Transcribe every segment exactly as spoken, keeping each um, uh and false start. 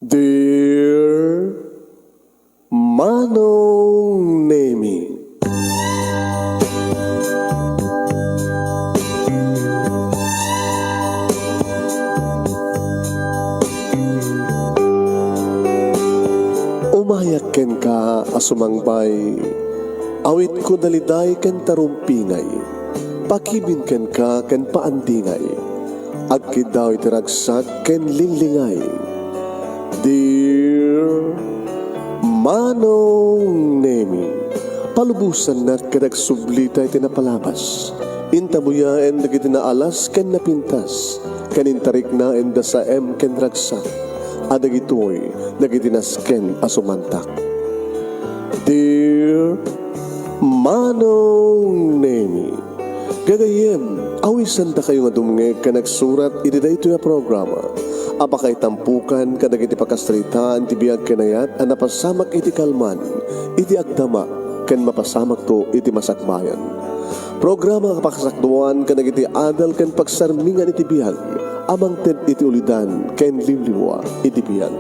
Dear Manong Nemi. Umayak kenka a sumangbay, awitko daliday ken tarumpingay, pakibin kenka ken paandingay, agkiddaw iti ragsak ken linglingay. Dear Manong Nemi, palubosannak ket agsublita iti napalabas. Intabuyaen dagiti naalas ken napintas, ken intariknaen da saem ken ragsak, a dagitoy dagiti nasken a sumantak. Dear Manong Nemi, gagayyem, awisandakayo nga dumngeg ken agsurat iti daytoy a programa a pakaitampukan kadagiti pakasaritaan ti biag ken ayat a napasamak iti kalman, iti agdama, ken mapasamakto iti masakbayan. Programa a pakasakduan kadagiti adal ken pagsarmingan iti biag a mangted iti ulidan ken liwliwa iti biag.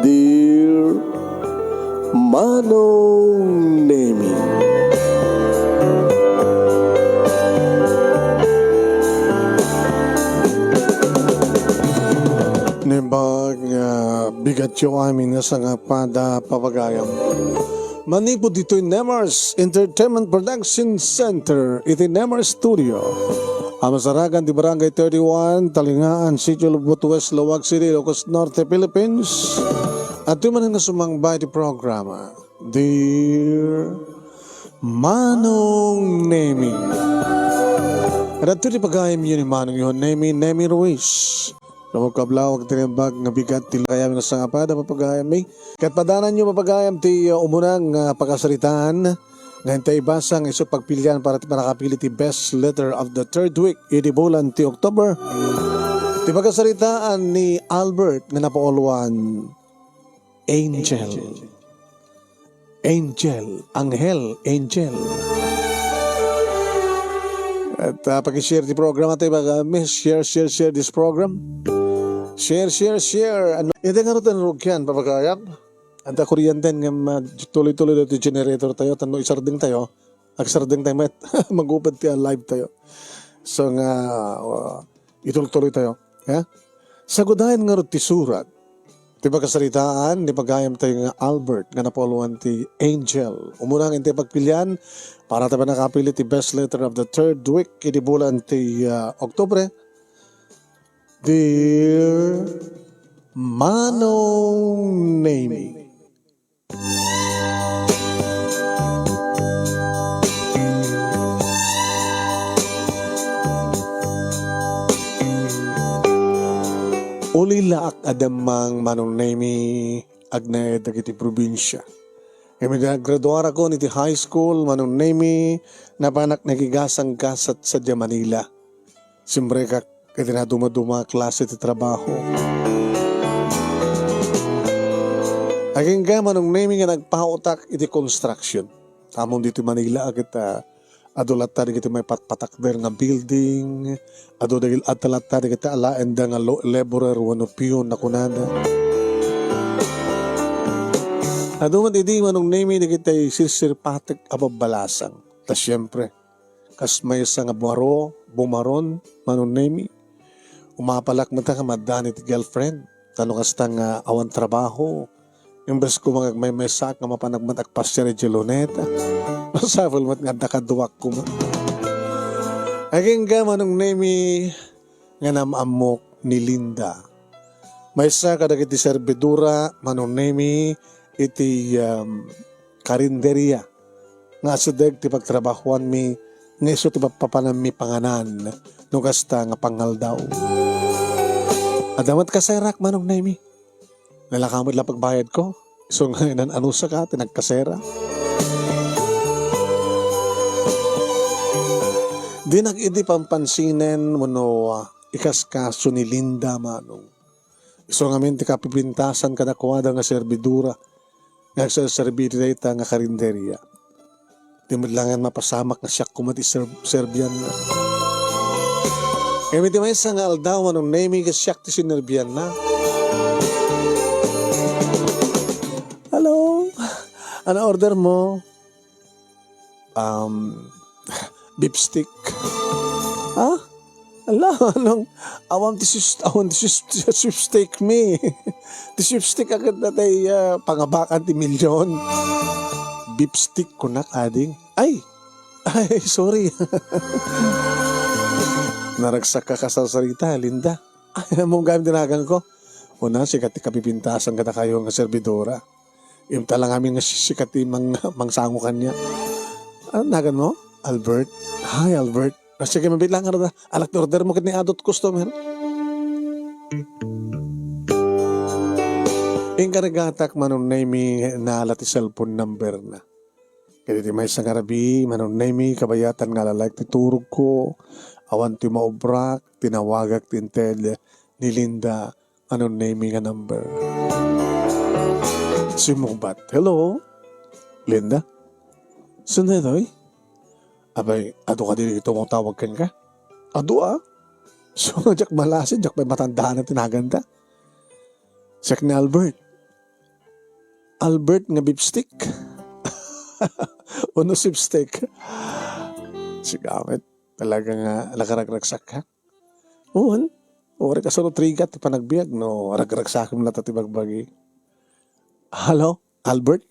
Dear Manong Nemi. Naimbag nga bigatyo amin nga sangapada, papagayam. Manipud ditoy Nemars Entertainment Production Center iti Nemars Studio a masarakan ti Barangay thirty-one, Talingaan, Sitio Lubot West, Laoag City, Ilocos Norte, Philippines. Adtoy manen nga sumangbay ti programa, Dear Manong Nemi. Adtoy ti pagayamyo ni Manong Nemi, Nemi Ruiz. Kabkablawag ti naimbag nga bigat ti kayam nga sangapada, papagayam mi. Ket padananyo, papagayam, ti, uh, umuna nga pakasaritaan nga intay ibasa nga isu pagpilian para ti pannakapili ti best letter of the third week idi bulan ti October. Ti pakasaritaan ni Albert nga napauluan, Angel. Angel, anghel, angel. At, ah, paki-share ti programa tayo, baga, miss, share, share, share this program. Share, share, share. Ano, iti nga rutan rugyan, papagayam. Anta kuryenten nga ma-, tuloy-tuloy daw ti generator tayo, tano isardeng tayo. Agsardeng tayo met, magupad ti live tayo. So nga, uh, itultuloy tayo. Ya? Sagudayen ngarud ti surat ti pakasaritaan ni pagayam tayo nga Albert nga napauluan ti Angel. Umuna nga intay pagpilian para ta pannakapili ti best letter of the third week idi bulan ti, ah, Oktubre. Dear Manong Nemi. Ulilaak a dammang, Manong Nemi, agnaed dagiti probinsia. Ngem idi naggraduarakon iti high school, Manong Nemi, napanak nakigasanggasat sadiay Manila. Simbrekak iti nadumaduma a klase ti trabaho. Agingga, Manong Nemi, nga nagpaotak iti construction. Ammom ditoy Manila, ket, ah, adu latta dagiti maipatpatakder nga building, adu dagiti, adda latta dagiti alaenda nga lo-, laborer wenno peon a kunada. Adu met idi, Manong Nemi, dagiti sirsirpatek a babbalasang. Ta siempre, kas maysa nga baro, bumaron, Manong Nemi. Umapalak met nga maaddaan iti girlfriend. Ta no kasta nga awan trabaho, imbes koma nga agmaymaysaak nga mapanak met agpasiar idiay Luneta, masapul met nga adda kaduak koma. Agingga, Manong Nemi, nga naam-ammok ni Linda. Maysa kadagiti servidora, Manong Nemi, iti, um, karinderia nga asideg ti pagtrabahoanmi nga isu ti mappapananmi panganan no kasta nga pangaldaw. Adda met kaserak, Manong Nemi. Nalaka met la pagbayadko. Isu nga inan-anusaka ti nagkasera. Dinak idi pampansinen wenno, ah, ikaskaso ni Linda, Manong. Isu ngamin ti kapipintasan kadakuada nga servidora nga agserserbi iti dayta nga karinderia. Di met laeng mapasamak nga siak koma ti ser-, serbianna. Ngem iti maysa nga aldaw, Manong Nemi, ket siak ti sinerbianna. Ano order mo? Um, beef stick. Ha? Ala, anong, awan ti sus-, awan ti sus-, ti sweepstake mi. Ti sweepstake a ket natay, ah, pangabakan ti milyon. Beef stick kunak, ading. Ay! Ay, sorry. Naragsak ka kasarsarita, Linda. Ay, ammom gayam ti naganko. Una, sika ti kapipintasan kadakayo nga servidora. Imta lang amin nga sika ti mang-, mangsango kaniak. Ano nagan mo? Albert? Hi, Albert. Ah, sige, mabiit lang, ano da? Alak ti order mo ket ni adot customer. Inkargatak, Manong Nemy, nala ti cellphone number na. Ket iti maysa nga rabii, Manong Nemy, kabayatan nga ala-like ti turogko, awan ti maubrak, tinawagak ti inted ni Linda, Manong Nemy nga number. Simmungbat. Hello? Linda? Sino daytoy? Abay, adu kadi dagiti umatawag kenka? Adu a. So, diak malasi, diak pay matandaan ti naganta. Siak ni Albert. Albert nga beef stick? Wenno sweepstake? Sika met, talaga nga nakaragragsakka. Wen, uray kasano trigat ti panagbiag no ragragsakem latta ti bagbagi. Hello, Albert?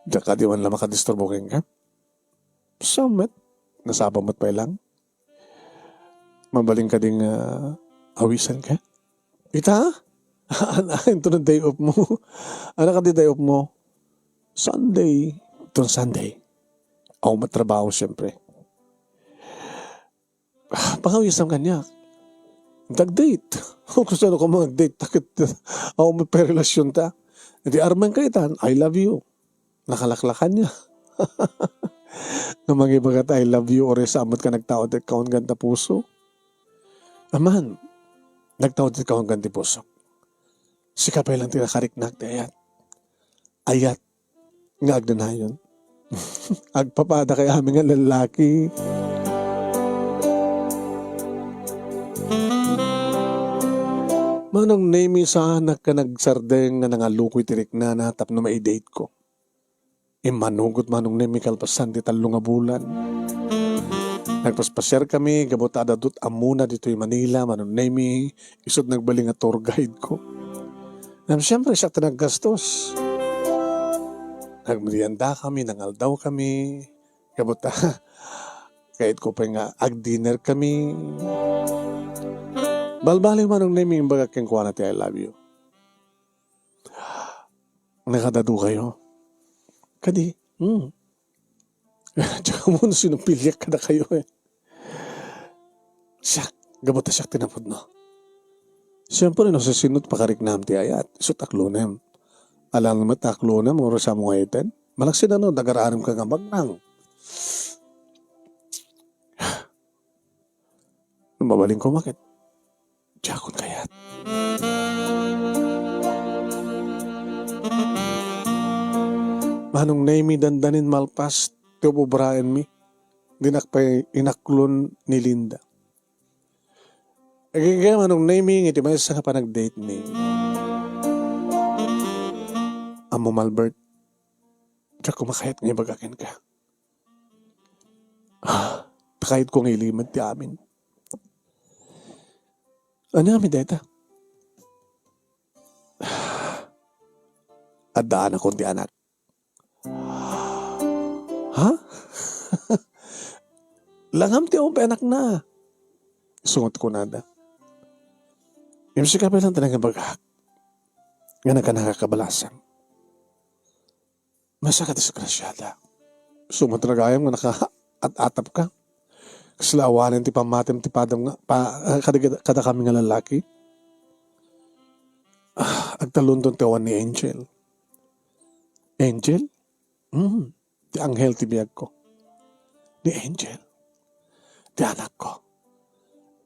Diak kadi man la makadisturbo kenka? Saan met? Nasapa met pay lang? Mabalin kadi nga awisanka? Ita? Ania, inton day off mo? Ania kadi day off mo? Sunday. Inton Sunday. Awan met trabaho, siyempre. Ah, pangawisam kaniak. Ag-date. Kusano ka man ag-date? Ta ket awan met pay relasionta. Iti armenka itan, I love you. Nakalaklakan niya. Nga mangibaga ta I love you, uray saan met ka nagtaud ti kaunggan ta puso. Aman, nagtaud ti kaunggan ti puso. Sika pay lang ti nakariknak ti ayat. Ayat nga agdanayon. Agpapadakay amin nga lallaki. Manong Nemy, saanak nga nagsardeng nga nangalukoy ti riknana tapno maidate ko. Immanugot, Manong Nemy, kalpasan ti tallo nga bulan. Nagpaspasiarkami gapu ta adda dut ammona ditoy Manila, Manong Nemy, isut' nagbalin nga tour guide ko. Ngem siyempre, siak ti naggastos. Nagmeriendakami, nangaldawkami, gapu ta kayatko pay nga agdinerkami. Balbaliw, Manong Nemy, imbagak kenkuana ti I love you. Nakadadukayo? Kadi, hmm. Diak ammo no sino piliak kadakayo, eh. Siak, gapu ta siak ti napudno. Siyempre, no sisino ti pakariknam ti ayat, isut' aklonem. Alangan met aklonem, uray saan mo nga iten. Malaksid no, nagar-arem ka nga magnang. No mabalin koma ket, diakon kayat. Manong Nemy, dandanin malpas ti ububraenmi. Dinak pay inaklon ni Linda. Agingga, Manong Nemy, iti maysa nga panagdatemi. Ammom, Albert, diak koma kayat nga ibaga kenka. Ah, ta kayatko nga ilimed ti amin. Ania mi dayta? Adda anakon ti anak. Ha? Langam ti awan pay anakna. Isungot kunada. Ngem sika pay lang ti nangibagak nga nagkana nga kabalasang. Maysa ka disgrasiada. Isu met gayam nga nakaat-atapka. Kasla awanen ti pammatim ti padam nga, pa, ah, kada, kadakami nga lallaki. Ah, agtalonton ti awan ni Angel. Angel? Hmm, ti anghel ti biagko. Ni Angel. Ti anakko.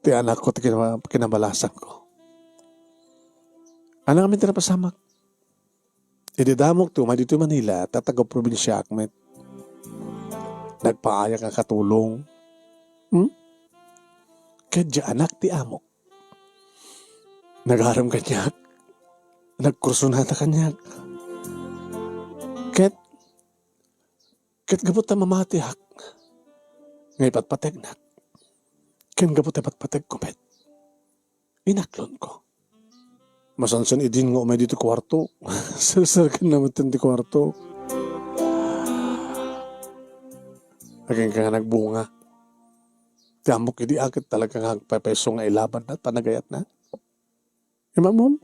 Ti anakko ti kinaba-, kinabalasangko. Ania ngamin ti napasamak? Idi damok ti umay ditoy Manila, ta taga-probinsiaak met. Nagpaayak a katulong. Hmm? Ket diay anak ti amok. Nagarem kaniak. Nagkursunada kaniak. Ket gapu ta mamatiak nga ipatpategnak, ken gapu ta ipatpategko met, inaklonko. Masansan idin nga umay ditoy kuarto. Serserkan na met ti kuarto. Agingga nga nagbunga ti ammok idi aket talaga nga agpaypayso nga ilabanna, panagayatna. Imamon?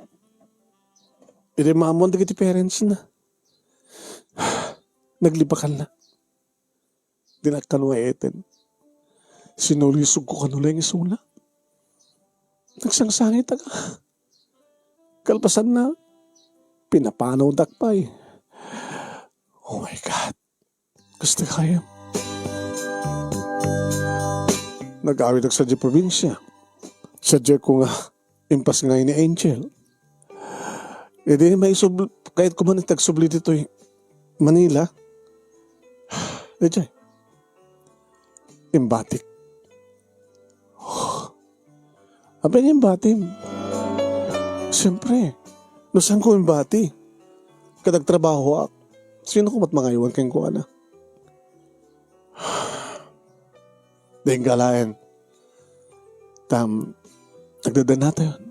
Idi imamon dagiti parents na. Naglibakanna. Dinak kano aeten. Sinulisogko kano laeng isuna. Nagsangsangit a. Kalpasanna, pinapanawdak pay. Oh my God. Gusto kayam. Nag-awid ak sadiay probinsia. Sadiay ko nga impas nga ni Angel. Idi maisub-, kayat ko man iti agsubli ditoy Manila. Daydiay. Imbatik. Apay nga imbatim? Siyempre, no saan ko imbati? Ket agtrabahoak. Sino ko met mangaywan kenkuana? Dengga laeng. Tam, nagdadannatayon.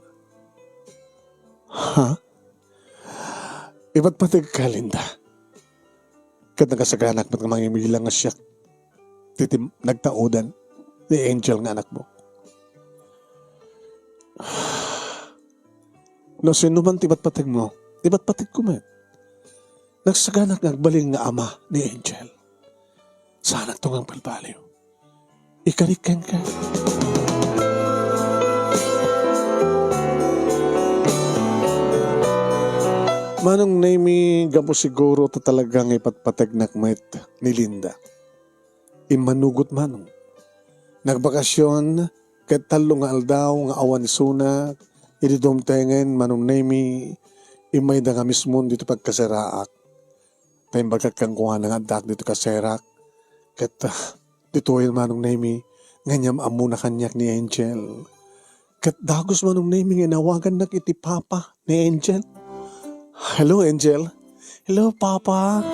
Ha? Ipatpategka, Linda. Ket nakasaganak met nga mangimilang nga siak ti tim-, nagtaudan ni Angel nga anakmo. No sino man ti ipatpategmo, ipatpategko met. Nagsaganak nga agbalin nga ama ni Angel. Saanakto nga agbalbaliw. Ikarik kenka. Manong Nemy, gapu siguro ta talaga nga ipatpategnak met ni Linda. Immanugot manong. Nagbakasyon, ket tallo nga aldaw nga awan isunak, idi dumtengen, Manong Nemy, immayda nga mismon ditoy pagkaseraak. Ta imbagak kenkuana nga addaak ditoy kaserak. Ket, ah, ditoyen, Manong Nemy, nga inyam-ammona kaniak ni Angel. Ket dagus, Manong Nemy, nga inawagannak iti papa ni Angel. "Hello, Angel." "Hello, Papa."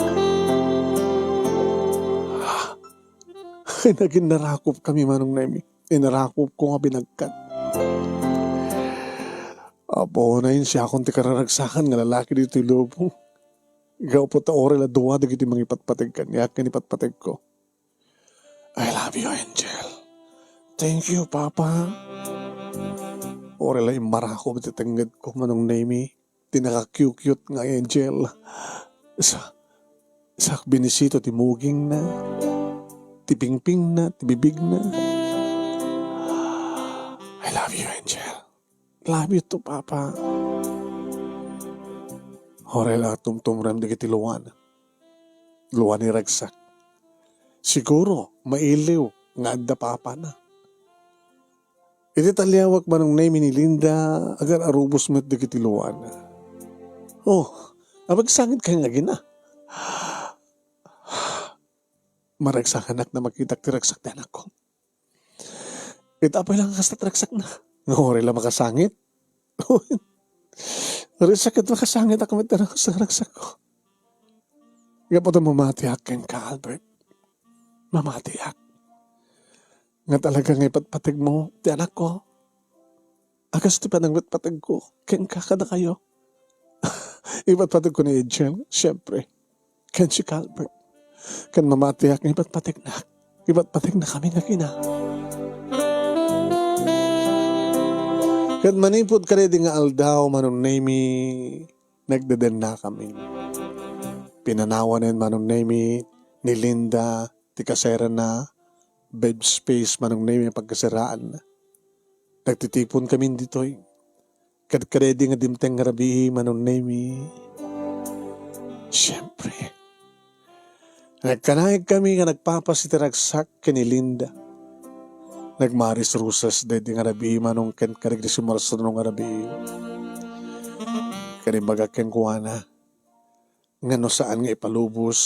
Ay, naging narakop kami, Manong Nemy. Inarakop ko nga binagkat. Apo, nainsiakon ti kararagsakan nga lalaki ditoy lubong. Gapu ta uray la dua dagiti mangipatpateg kaniak ken ipatpategko. "I love you, Angel." "Thank you, Papa." Uray la immarakop ti tengngedko, Manong Nemy, ti naka-cute-cute nga Angel. Sa, sa binisito ti mugingna, ti pingpingna, ti bibigna. "I love you, Angel." "Love you too, Papa." Uray la tumtumrem dagiti luana. Luan ni ragsak. Siguro, mailiw nga adda papana. Iti taliawak, Manong Nemy, ni Linda, agar-arubos met dagiti luana. "Oh, apagsangit kay nga agina." Maragsakanak na makitak ti ragsak ti anakko. Ita pay lang kasta ti ragsakna. Nga uray la makasangit. Uray sakit makasangit ako met ti ragsakko. Gapu ta mamatiak kenka, Albert. Mamatiak. Nga talaga nga ipatpategmo ti anakko. A kas ti panangpatpategko kenka kadakayo. Ipatpategko ni Angel, siempre. Ken si Calvert. Ken mamatiak nga ipatpategnak. Ipatpategna kami nga kina. Ket manipud kadaydi nga aldaw, Manong Nemy, nagdedennakami. Pinanawanen, Manong Nemy, ni Linda ti kaserana, bed space, Manong Nemy, a pagkaseraanna. Nagtitiponkami ditoy. Kadkadaydi nga dimteng nga rabii, Manong Nemy. Siempre. Nagkanaekkami nga nagpapas iti ragsak ken ni Linda. Nagmaris-rusas daydi nga rabii, Manong, ken kadagiti sumarsaruno nga rabii. Ken imbagak kenkuana nga no saan nga ipalubos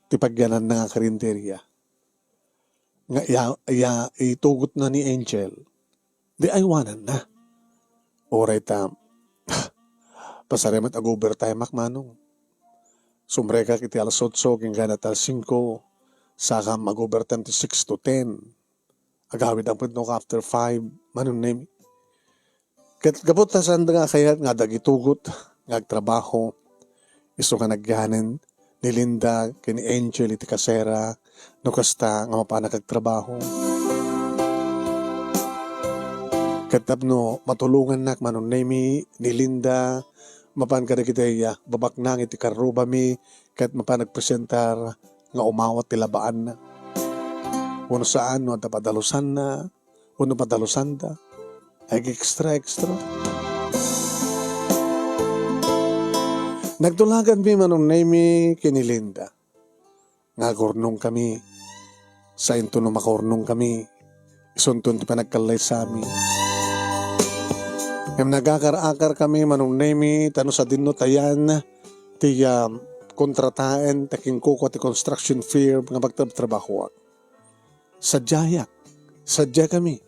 ti pagyananna nga karinderia nga iya-, iya-, itugotna ni Angel, di aywananna. Uray ta, pasarimet ag-overtime-ak, Manong. Sumrekak iti alas otso ken gana ta alas singko, Saka mag-overtime ti six to ten. Agawid ang pudno ka after five, Manong Nemi. Ket gapu ta saan nga kayat nga adda gitugot nga agtrabaho, isu nga nagyanen ni Linda ken ni Angel iti kasera, no kasta nga mapanak agtrabaho. Ket tapno matulongannak, Manong Nemi, ni Linda, mapan kadagiti, ah, babaknang iti karrubami, ket mapan agpresentar nga umawat ti labaanna. Wenno saan no adda padalusanna, wenno padalusanda. Ag-extra, extra. Nagtulaganmi, Manong Nemi, ken ni Linda nga agurnongkami. Sainto no makaurnongkami, isunton ti panagkallaysami. Ngem nagakar-akarkami, Manong Nemi, ta no sadinno ta yan ti, ah, kontrataen ta kinkukua ti construction firm nga pagtrabtrabahoak. Sadiayak. Sadiakami.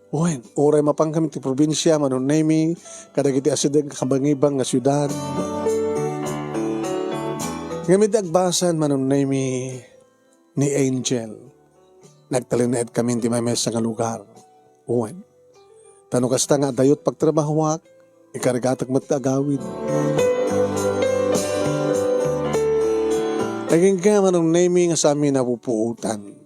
Wen, uray mapankami ti probinsia, Manong Nemi, kadagiti asideg nga kabangibang nga siudad. Ngem iti agbasaan, Manong Nemi, ni Angel, nagtalinaedkami iti maymaysa nga lugar. Wen, ta no kasta nga adda pagtrabahoak, ikarigatak met ti agawid. Agingga, Manong Nemi, nga saanmi napupuotan.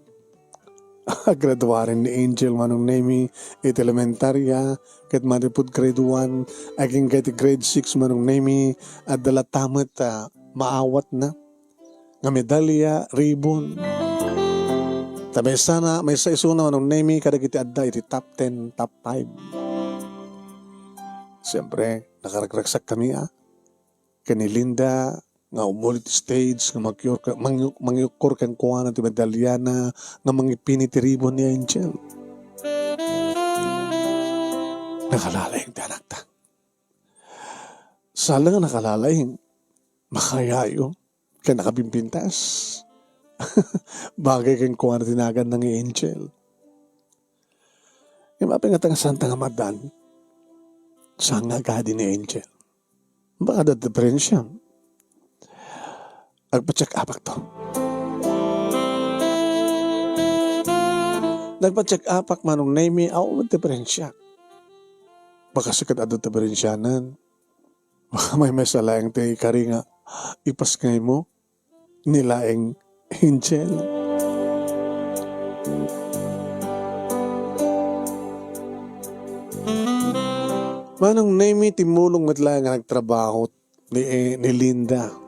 Agraduaren ni Angel, Manong Nemi, iti elementaria, ket manipud grade one, agingga iti grade six, Manong Nemi, adda latta met, ah, maawatna nga medalya, ribbon. Ta maysana, maysa isuna, Manong Nemi, kadagiti adda iti top ten, top five. Siyempre, nakaragsakkami, ah, ken ni Linda nga umuli ti stage nga mangiur-, mangiu-, mangiukkor kenkuana ti medalyana nga mangipini ti ribbon ni Angel. Nakalalaing ti anakta. Saan la nga nakalalaing, makayayo, ken nakabimbintas. Bagay kenkuana ti naganna nga Angel. Ngem apay ngata nga saanta nga maaddaan? Saan nga agadi ni Angel? Baka adda diferensia. Agpa-check up-akto. Nagpa-check up-ak, Manong Nemi, awan met diferensia. Baka sika ti adda diferensianan. Baka maymaysa laeng ti ikari nga ipasngaymo ni laeng Angel. Manong Nemi, timmulong met laeng nga nagtrabaho ni, ni Linda.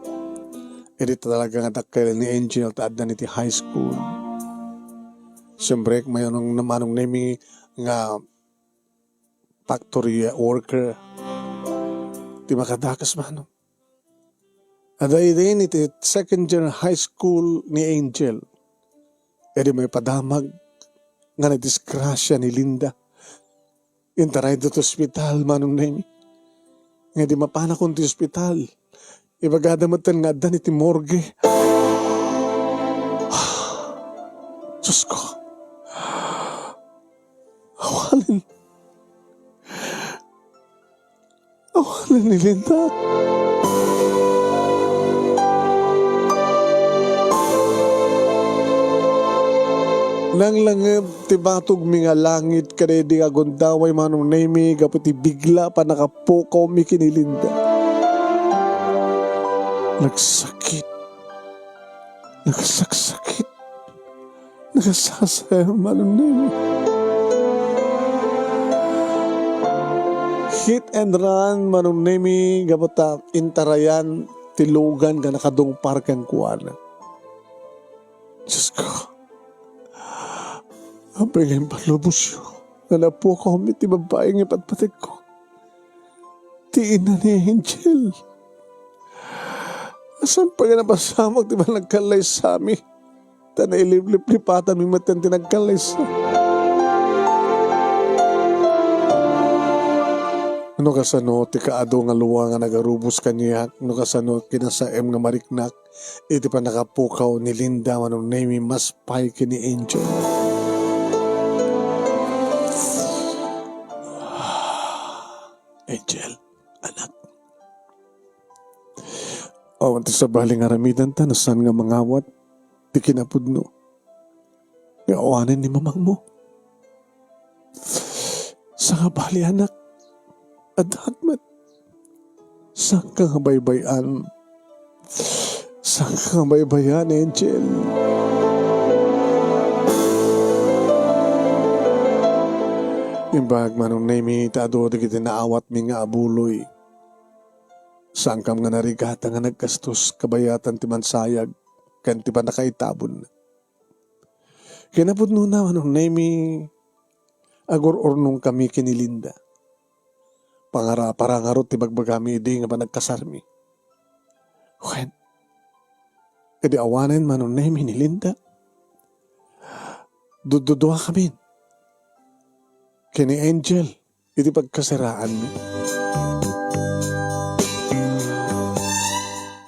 Idi talaga nga dakkel ni Angel ta addan iti high school. Siyempre, mayroong na Manong Nemi nga factory worker. Ti makadakes, Manong. Adda idin iti second year high school ni Angel. Idi maipadamag nga nadisgrasya ni Linda. Intarayda ti ospital, Manong Nemi. Nga idi mapanakon ti ospital, ibagada metten nga addan iti morgue. Diyos ko. Awanen. Awanen ni Linda. Nanglangeb ti batogmi nga langit kadaydi nga agundaway, Manong Nemi, gapu ti bigla a pannakapukawmi ken ni Linda. Nagsakit. Nagsaksakit. Nagsasayam, Manong Nemi. Hit and run, Manong Nemi, gapu ta intarayan ti lugan nga nakadungpar kenkuana. Diyos ko, apay nga impalubosyo nga napukawmi ti babbai nga ipatpategko? Ti ina ni Angel. Saan pay nga napasamak ti panagkallaysami? Ta nailipliplipatanmi metten ti nagkallaysa. No kasano ti kaadu nga lua nga nagarubos kaniak, no kasano kinasaem nga mariknak iti pannakapukaw ni Linda, Manong Nemi, mas pay ken ni Angel. Angel, anak. Awan ti sabali nga aramidanta no saan nga mangawat ti kinapudno. nga awanen ni mamangmo. Sangabali, anak, addaak met. Saanka nga baybay-an. Saanka nga baybay-an, Angel. Imbag, Manong Nemi, ta adu dagiti naawatmi nga abuloy. Saankam nga narigata nga naggastos kabayatan ti mansayag ken ti pannakaitabon. Kinapudnona, Manong Nemi, agur-urnongkami ken ni Linda. Pangarapara ngarud ti bagbagami idi nga panagkasarmi. Wen, idi awanen, Manong Nemi, ni Linda, dududua kami ken ni Angel iti pagkasaraanmi.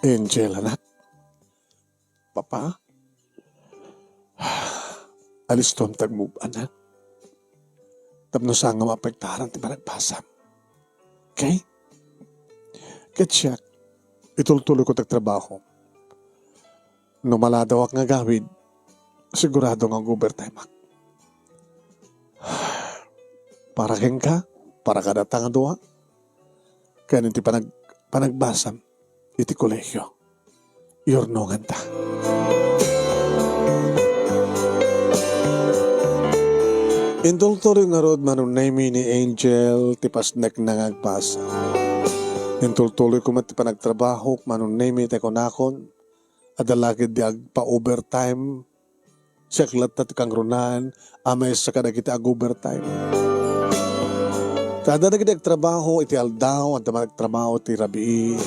Angel, anak. Papa, alistom ti agmove-an, ha? Tapno saan nga maapektaran ti panagbasam. Okay? Ket siak, itultuloyko ti agtrabaho. No maladawak nga agawid, sigurado nga ag-overtime-ak. Para kenka, para kadata nga dua, ken iti panag-, panagbasam iti kolehio, iurnonganta. Intultuloy ngarud, Manong Nemi, ni Angel ti pasnekna nga agbasa. Intultuloyko met ti panagtrabahok, Manong Nemi, ta kunakon, adda la ketdi agpa-overtime. Siak latta ti kangrunaan a maysa kadagiti ag-overtime. Ta adda dagiti agtrabaho iti aldaw, adda man agtrabaho iti rabii.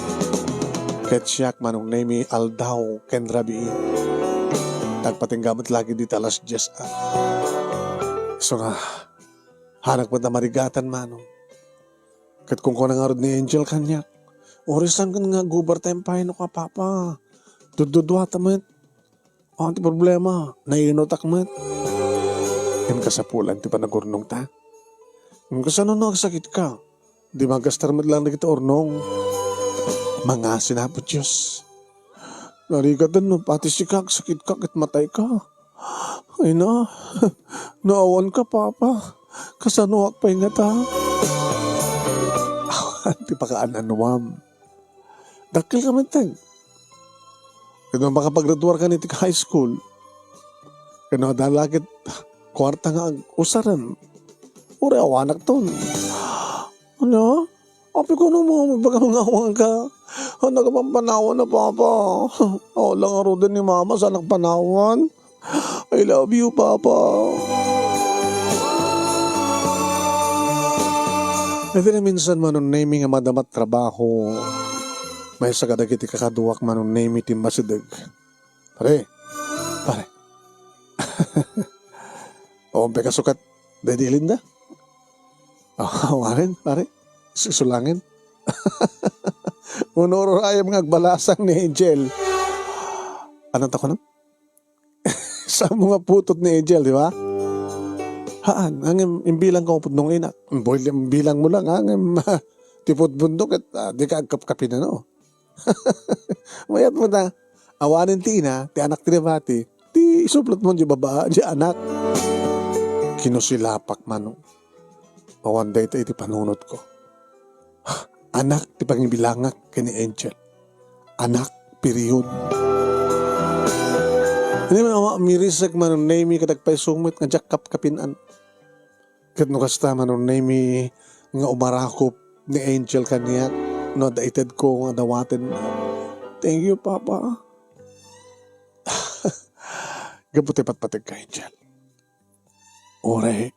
Ket siak, Manong Nemi, aldaw ken rabii. Nagpatingga met la ketdi iti alas dies a. Isu nga, haanak met a marigatan, Manong. Ket kunkuna ngarud ni Angel kaniak, "Uray saanka nga ag-overtime pay no ka, Papa. Dudduduata met." "Awan ti problema, nainutak met." Ngem kasapulan ti panagurnongta. "Ngem kasano no agsakitka? Di magastar met lang dagiti urnong." Mangasin, Apo Dios. Narigaten no pati sika agsakitka ket matayka. Ay na, no awanka, Papa, kasanoak pay ngata? Awan ti pakaananuam. Dakkelka met, Teng. Ket no makapagraduarka iti high school, ket no adda la ket kuarta nga ag-usarem, uray awanakton. Ania? Apay, kunam, ibagam nga awanka. Ania, kapampanawan na, Papa? Awan la ngaruden ni Mama, saanak panawan. I love you, Papa. Iti naminsan, Manong Nemi, nga madama ti trabaho, maysa kadagiti kakaduak, Manong Nemi, ti immasideg. Pare, pare. Awan pay kasukat daydi Linda? Ah, awanen, pare. Su-, sulangen. Unuro ayam nga agbalasang ni Angel. Ania ti kunam? Saan mo nga putot ni Angel, di ba? Haan, ngem imbilang ko pudno nga inak. Boy, imbilang mo lang, ha? Ngem, ti pudpudno ket, ah, dika agkapkapin, no? Mayat met a, awanen ti ina, ti anak ti nabati, ti isuplet mo diay baba, diay anak. Kinusilapak, Manong. Awan dayta iti panunotko. Anak ti pangibilangak ken ni Angel. Anak, period. Ngem, awan, mirisek, Manong Nemi, ket agpayso met nga diak kapkapin-an. Ket no kasta, Manong Nemi, nga umarakop ni Angel kaniak, no adda itedko nga dawaten. Thank you, Papa. Gapu ti patpategka, Angel. Uray,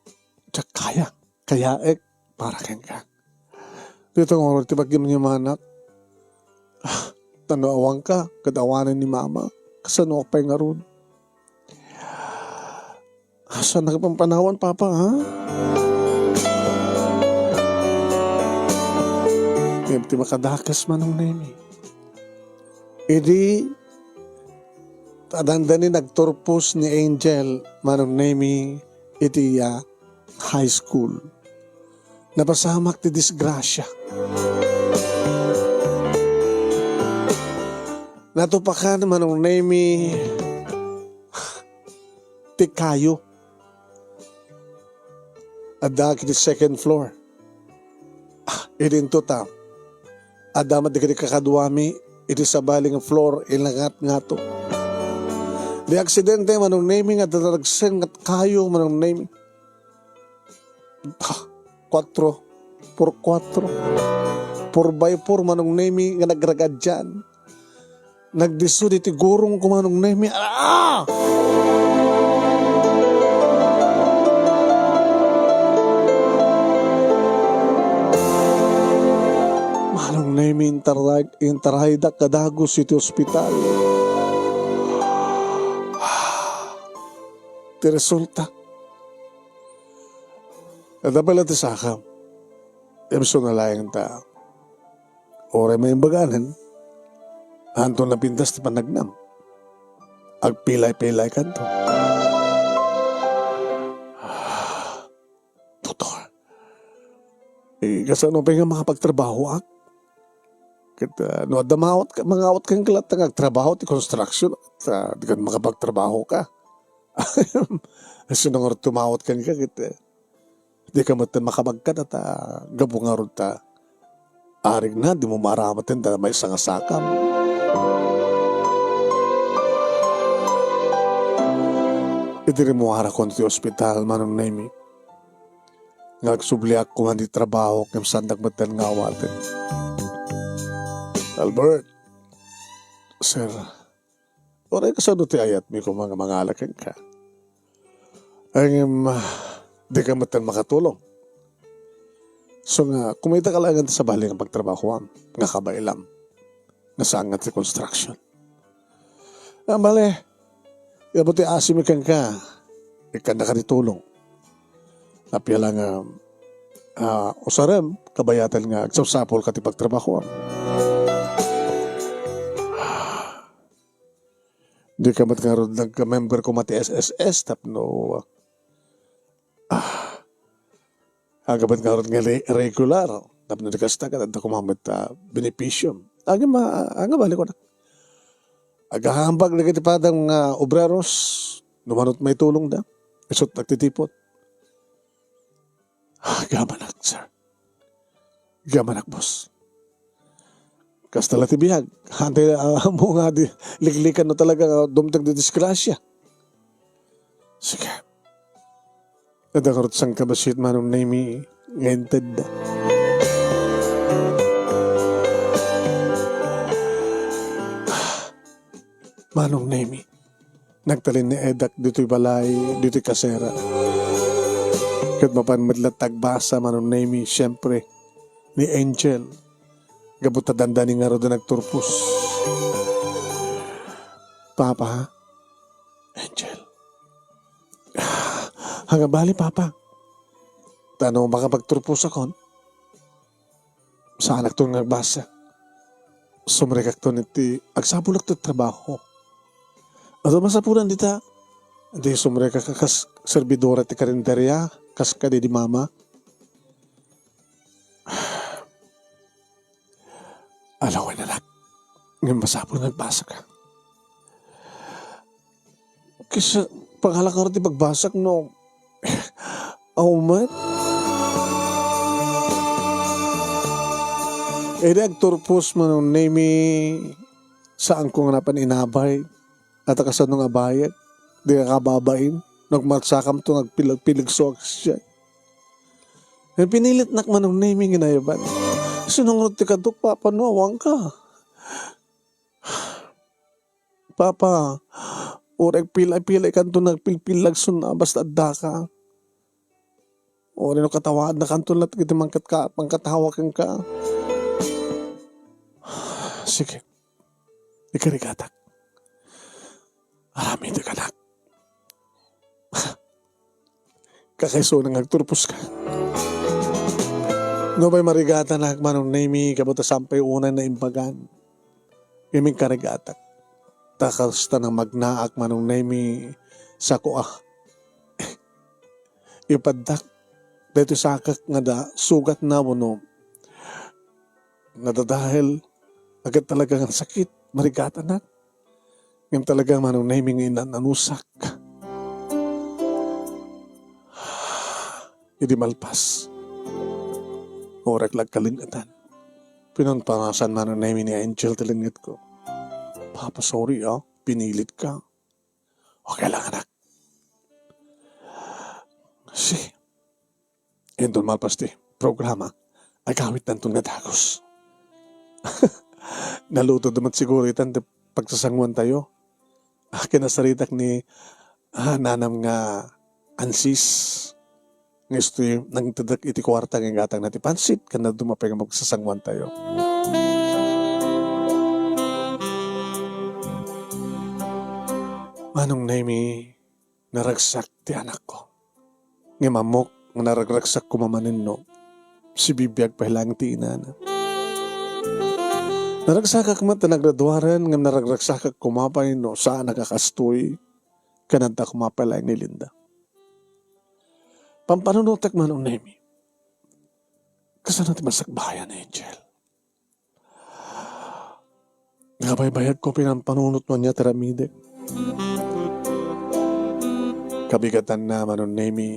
diak kaya, kayaek para kenka. Dita ngarud ti bagim ni manak. Ah, ta no awanka, ket awanen ni Mama, kasanoak pay ngarud? Saan nakapampanawan, Papa, ha? Ngem ti makadakes, Manong Nemi. Idi, ta dandani nagturpos ni Angel, Manong Nemi, iti, ah, high school. Napasamak ti disgrasya. Natupakan, Manong Nemi, ti kayo. Adda iti second floor. Ah, idinto ta. Adda met dagiti kakaduami iti sabali nga floor, inangat ngato. Di aksidente, Manong Nemy, nga daragsen nga kayo, Manong Nemy. Ah, kuatro por kuatro. Four by four, Manong Nemy, nga nagragadian. Nagdisso diti gurong ko, Manong Nemy. Ah! Manong Nemy, intaray-, intaraydak a dagus iti ospital. Ti resulta, adda pay la ti sakam. Ibsona laeng ta uray maimbaganen, haanto napintas ti panagnam. Agpilay-pilay kanto. Doktor, eh, kasano pay nga makapagtrabahoak? Ket, ah, no adda maawat ka, mangawat kenka latta nga agtrabaho ti construction, ta dikan makapagtrabaho ka. Sino nga tumawat kenka ket, eh, dika met makabagkat ta gapu ngarud ta arigna, dimo maaramaten ta maysa nga sakam. Idi rimmuarakon ti ospital, Manong Nemy, nga agsubliak koma ti trabaho ngem saandak metten nga awaten. Albert, sir, uray kasano ti ayatmi koma nga mangala kenka? Ngem, ah, dika metten makatulong. So nga, kumitak laengen ti sabali nga pagtrabahoam, nga kabaelam, nga saan nga ti construction. Ah, bale, gapu ti asimi kenka, ikkannaka ti tulong. Appiala nga, ah, usarem, kabayatan nga agsapsapulka ti pagtrabahoam. Dika met ngarud nagka-member koma ti S S S tapno, ah, agabet ngarud nga re-, regular tapno di kasta, ket adda koma met, ah, benepisio. Agim-, ah, agabali ko na. Agahambag dagiti padam nga obreros, no manut maitulongda, isut' nagtitipon. Ah, gamanak, sir. Gamanak, boss. Kasta la ti biag. Hantay, ah, mo nga di liklikan no talaga nga dumteng ti disgrasya. Sige. Adda ngarud sangkabassit, Manong Nemy, nga intedda. Manong Nemy, nagtalinaedak ditoy balay, ditoy kasera. Ket mapan met latta agbasa, Manong Nemy, siempre, ni Angel. Gapu ta dandani ngarud a nagturpos. Papa, Angel. Agabali, Papa. Ta no makapagturposakon, saanakton nga agbasa. Sumrekakton iti agsapulak ti trabaho. Adu masapulan dita, di sumrekak kas servidora ti karinderia, kas kadi di mama. Alawen, anak. Ngem masapul nga agbasaka. Kis-, pangalakar ti pagbasak no. Aw met. Idi agturpos, Manong Nemy, saanko nga napan inabay. Ata kasano nga bayag? Di ka kababain. Nagmarsakamto, nagpilag-pilag so aksyon. Ngem pinilitnak, Manong Nemy, nga inayaban. Sinungrot ti kadok, Papa, no awanka. Papa, uray pilay-pilay kanto nagpilpilag suna basta addaka. Uray no katawaadna kanto latta iti mangkatka-, mangkatawa kenka. Sige. Ikarigatak. Aramidek, anak. Kakaisuna nga agturposka. Nupay marigatanak, Manong Nemy, gapu ta saan pay unay naimbagan. Ngem inkarigatak. Ta kasta nang magnaak, Manong Nemy, sako a. Ipaddak daytoy sakak nga da, sugatna wenno nadadael, agek talaga nga sakit, marigatanak. Ngem talaga, Manong Nemy, nga inan-anusak. Idi malpas, uray la agkaleng-etan, pinunpanasan Manong Nemy ni Angel ti lengngitko. "Papa, sorry, ah. Pinilitka." "Okay lang, anak." Si, inton malpas ti programa, agawidtanton nga dagus. Nalutod met siguro itan ti pagsasanguantayo. Ah, kinasaritak ni, ah, nanam nga ansis. Nga istoy nangtedek iti kuarta nga igatangna ti pansit, ken dadduma pay nga magsasanguantayo. Manong Nemy, naragsak ti anakko. Ngem ammok nga naragragsak koma manen no sibibiag pay laeng ti inana. Naragsakak met ta nagraduaren, ngem naragragsakak koma pay no saanak a kastoy, ken adda koma pay laeng ni Linda. Pampanunotek, Manong Nemy. Kasano ti masakbayan, Angel? Nabaybayagko pinampanunot no ania ti aramidek. Kabigatanna, Manong Nemy,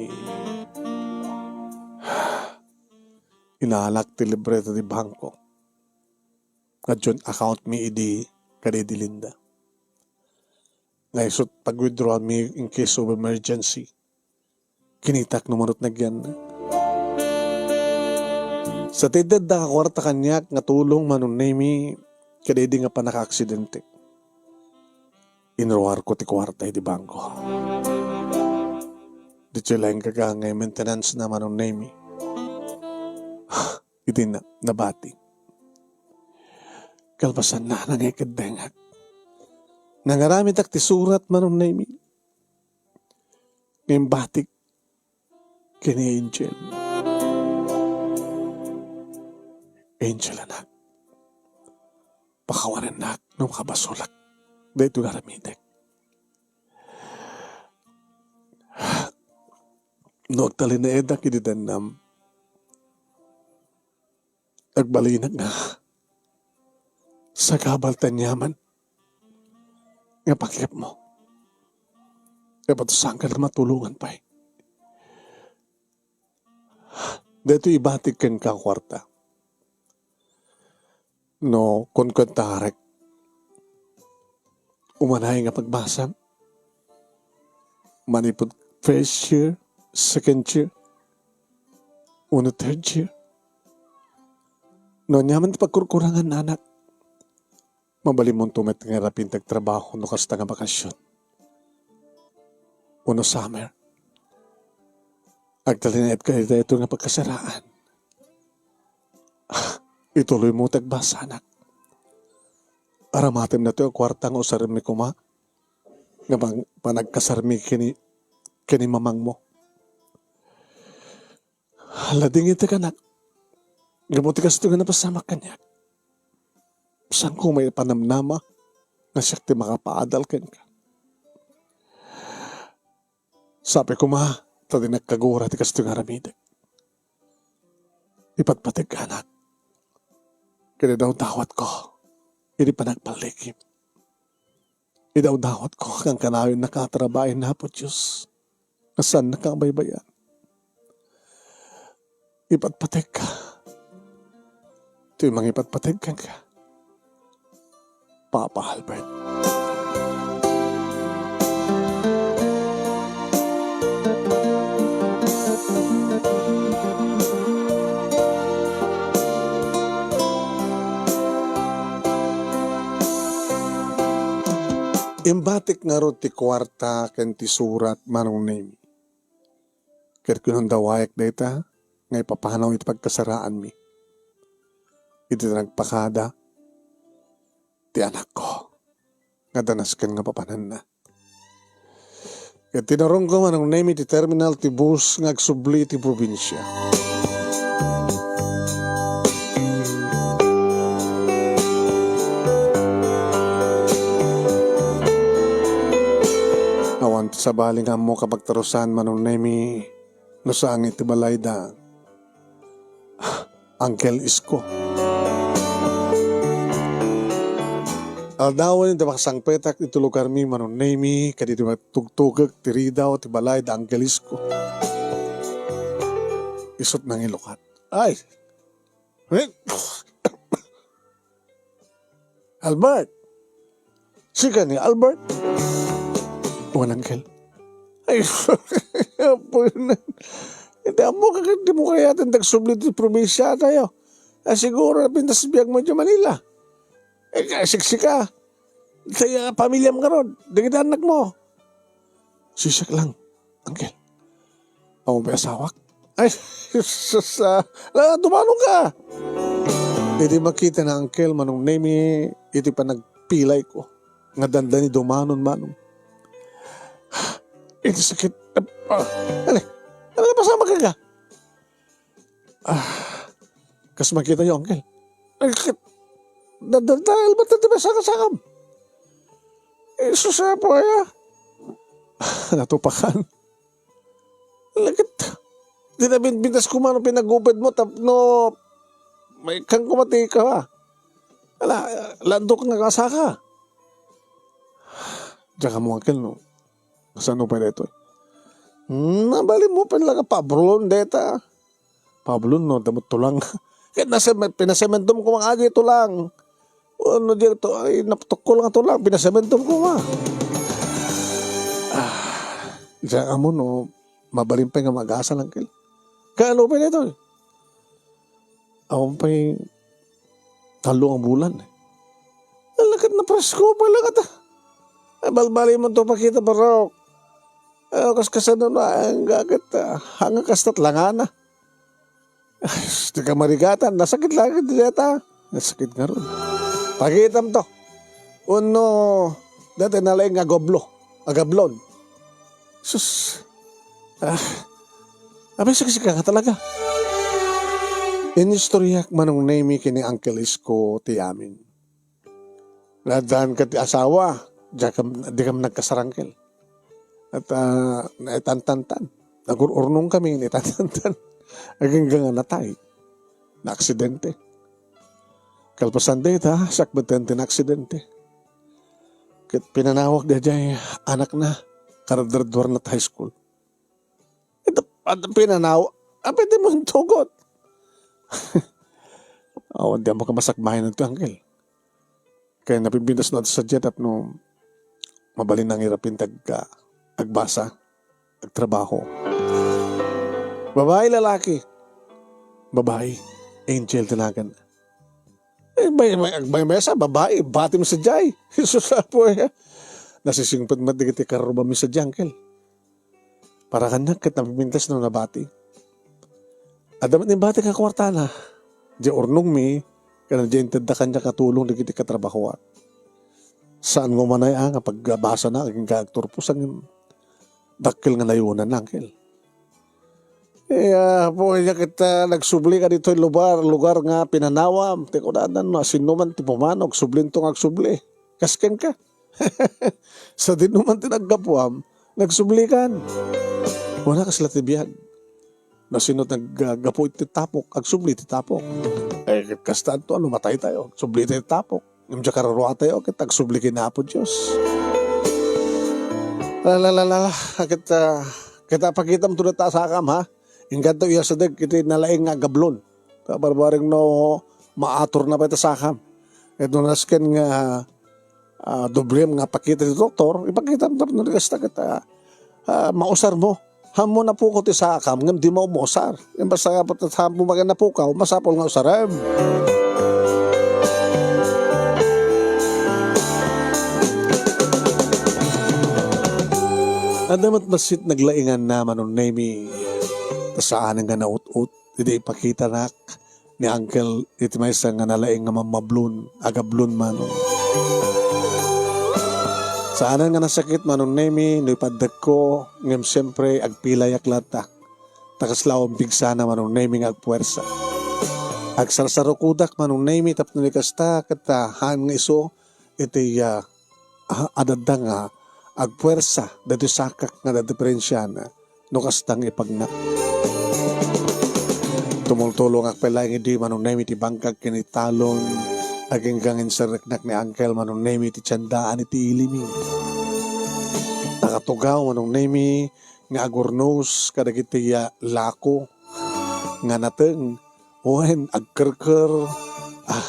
inaalak ti libreta ti bangko. Nga joint account mi idi kadi di Linda. Nga isut' pag-withdraw mi in case of emergency. Kinitak no manut nagyan. Sa ti adda kakuarta kaniak nga tulong, Manong Nemy, kadaydi nga pannakaaksidente. Inruarko ti kuarta iti bangko. Ditoy laeng gaga nga maintenance na, Manong Nemy. Iti na, nabati. Kalpasanna, nangikeddengak. Nangaramidak ti surat, Manong Nemy. Ngem batik ken ni Angel. Angel, anak, pakawanennak no makabasolak daytoy nga aramidek. No agtalinaedak idi dannam, agbalinak nga sagabal ti aniaman nga panggepmo. Ket saan ka nga matulongan pay. Daytoy ibatik kenka a kuarta. No kunkuentarek, umanay nga pagbasam manipud first year, second year, wenno third year. No aniaman ti pagkurkurangan, anak, mabalinmonto met nga irapin ti agtrabaho no kasta nga bakasyon wenno summer. Agtalinaedka iti daytoy nga pagkasaraan. Ituloymo ti agbasanak. Aramatem daytoy a kuarta nga usaremmi koma nga pang-, panagkasarmi ken ni, ken ni mamangmo. Ladingitek, anak. Gapu ti kastoy nga napasamak kaniak. Saanko maipanamnama nga siak ti makapaadal kenka. Sapay koma ta di nagkagura ti kastoy nga aramidek. Ipatpategka, anak. Ket idawdawatko idi panagballikim. Idawdawatko a kankanayon nakatrabain Apo Dios nga saannaka a baybay-an. Ipatpategka. Toy mangipatpateg kenka, Papa Albert. Imbatik ngarud ti kuarta ken ti surat, Manong Nemy. Ket kinundawaek dayta nga ipapanaw iti pagkasaraanmi. Iti nagpakada ti anakko nga adda nasken nga papananna. Ket tinurongko, Manong Nemy, ti terminal ti bus nga agsubli iti probinsia. Awan ti sabali nga ammok a pagtarusan, Manong Nemy, no saan nga iti balayda Uncle Isko. Aldawen ti makasangpetak iti lugarmi, Manong Nemy, kadaydi matugtugek ti ridaw ti balayda Uncle Isko. Isut' nangilukat. Ay! Albert! Sika ni Albert? Wen, Uncle. Ay, apo yun. Iti ammo ka, ket dimo kayaten agsubli ti probinsiatayo. Ah, siguro, napintas biagmo idiay Manila. Eh, siksika. Kaya pamilyam ngarud, dagiti annakmo. Siak lang, Uncle. Awan pay asawak? Ay, sus, ah, la, dumanon ka. Idi makita ni Uncle Manong Nemi iti panagpilayko, nga dandani dumanon, Manong. Iti sakit, ah, ali, ano ka, pasama ka ka? Ah, kas makitayo, Uncle. Ay, ket, dadaldael ba't ti masakasakam? Eh, sus, apo aya. Natupakan. Laket. Di na binbintas ko man pinagupit mo, tapno, may kang kumati ka, ha? Ala, landok nga kasaka. Diyan ka mo, Uncle, no? Kasano pa dito? Hmm, nabali mo, pala ka pabrulon deta. Pablo, no, damot tulang. Ket nasa-, pinasementom ko nga adi tulang. Ano diyan to? Ay, naptukol nga tulang. Pinasementom ko nga. Ah, diyan amo, no, mabalin pa nga mag-asa lang kel. Kaya ano pa nito? Awan pa'y tallo nga bulan. Alakat na presko pa lang ata. Ay, balbali mo to pakita, barok. Ay, kas kasano na, ang gagit, ah, hanga kastat langana. Ay, sus, di ka marigatan. Nasakit lang iti deta. Nasakit nga ron. Pakitam to. Uno, dati nalaing nga goblo. Agablon. Sus. Ah. Abay, siksika nga talaga. Inistoryak Manong Nemi kini Uncle Isko ti amin. Nadaan ka ti asawa, di kam, di kam nagkasarangkel. At, ah, naitantantan. Nagur-urnong kami, naitantantan. Agingga nga natay. Naaksidente. Kalpasan dayta, sakbeten ti naaksidente. Ket pinanawag daydiay anakna, karadgraduarna ti high school. Ita, ita pinanaw, apay ti mo intugot? Awan, di mo ka masakbayan ito, Uncle. Kaya napipintas na sa jet at no mabalin ang irapin tag, ah, agbasa, agtrabaho. Babae, lalaki? Babae. Angel tinagan. Eh, may, may, may, may sa babae, bati mo sa jay. Jesus, apo, eh. Nasisingpet mo digiti karruba mi sa jay, Uncle. Para kaniak ket napipintas no nabati. Adda met ni bati nga kuartana. Di urnongmi, ken di intedda kaniak nga tulong dagiti katrabahoan. Saan nga umanay, ah, nga pagbasana, agingga agturpos, aging dakkel nga nayunan, Uncle. Eh, ah, apo, iya ket, ah, nagsubli ka ditoy lugar, lugar nga pinanawam. Ti kunanan, no, sinoman ti pumanaw, agsublin to nga agsubli. Kas kenka. Sadino man ti naggapuam, nagsublikan. Wala kasla ti biag. No sino ti naggapu iti tapok, agsubli ti tapok. Eh, ket kasta anto, ano, matay tayo, agsubli tayo ti tapok. Ngem diay kararua tayo, ket agsubli ken Apo Dios. La, la, la, la, la. Ket, ah, ket apakitam to dita asakam, ha? Inkanto iyasadek iti nalaing nga agablon. Kabarbareng no maator na pay ta sakam. Ket no nasken nga, ah, doblem nga pakita ti doktor, ipakitam tapno di kasta ket, ah, ah, mausar mo. Hammo napukaw ti sakam, ngem di mo mausar. Ngem basta nga pati hammo magan napukaw, masapul nga usarem. Adda met bassit naglainganna Manong Nemi, ta saanen nga naut-ot. Idi ipakitanak ni Uncle iti maysa nga nalaing nga mammablon, agablon, Manong. Saanen nga nasakit, Manong Nemi, no ipaddekko, ngem siempre, agpilayak latta. Ta kasla awan pigsana, Manong Nemi, nga agpuersa. Agsarsarukodak, Manong Nemi, tapno ni kasta, ket, ah, haan nga isu iti, ah, a-, adda nga agpuersa daytoy sakak nga adda diferensiana no kasta nga ipagna. Tumultulongak pay laeng idi Manong Nemi ti bangkag ken italon, agingga nga inserreknak ni Uncle Manong Nemi ti tiendaan iti ilimi. Nakatugaw Manong Nemi nga agurnos kadagiti, ah, lako. nga nateng, wen, agkerker, ah,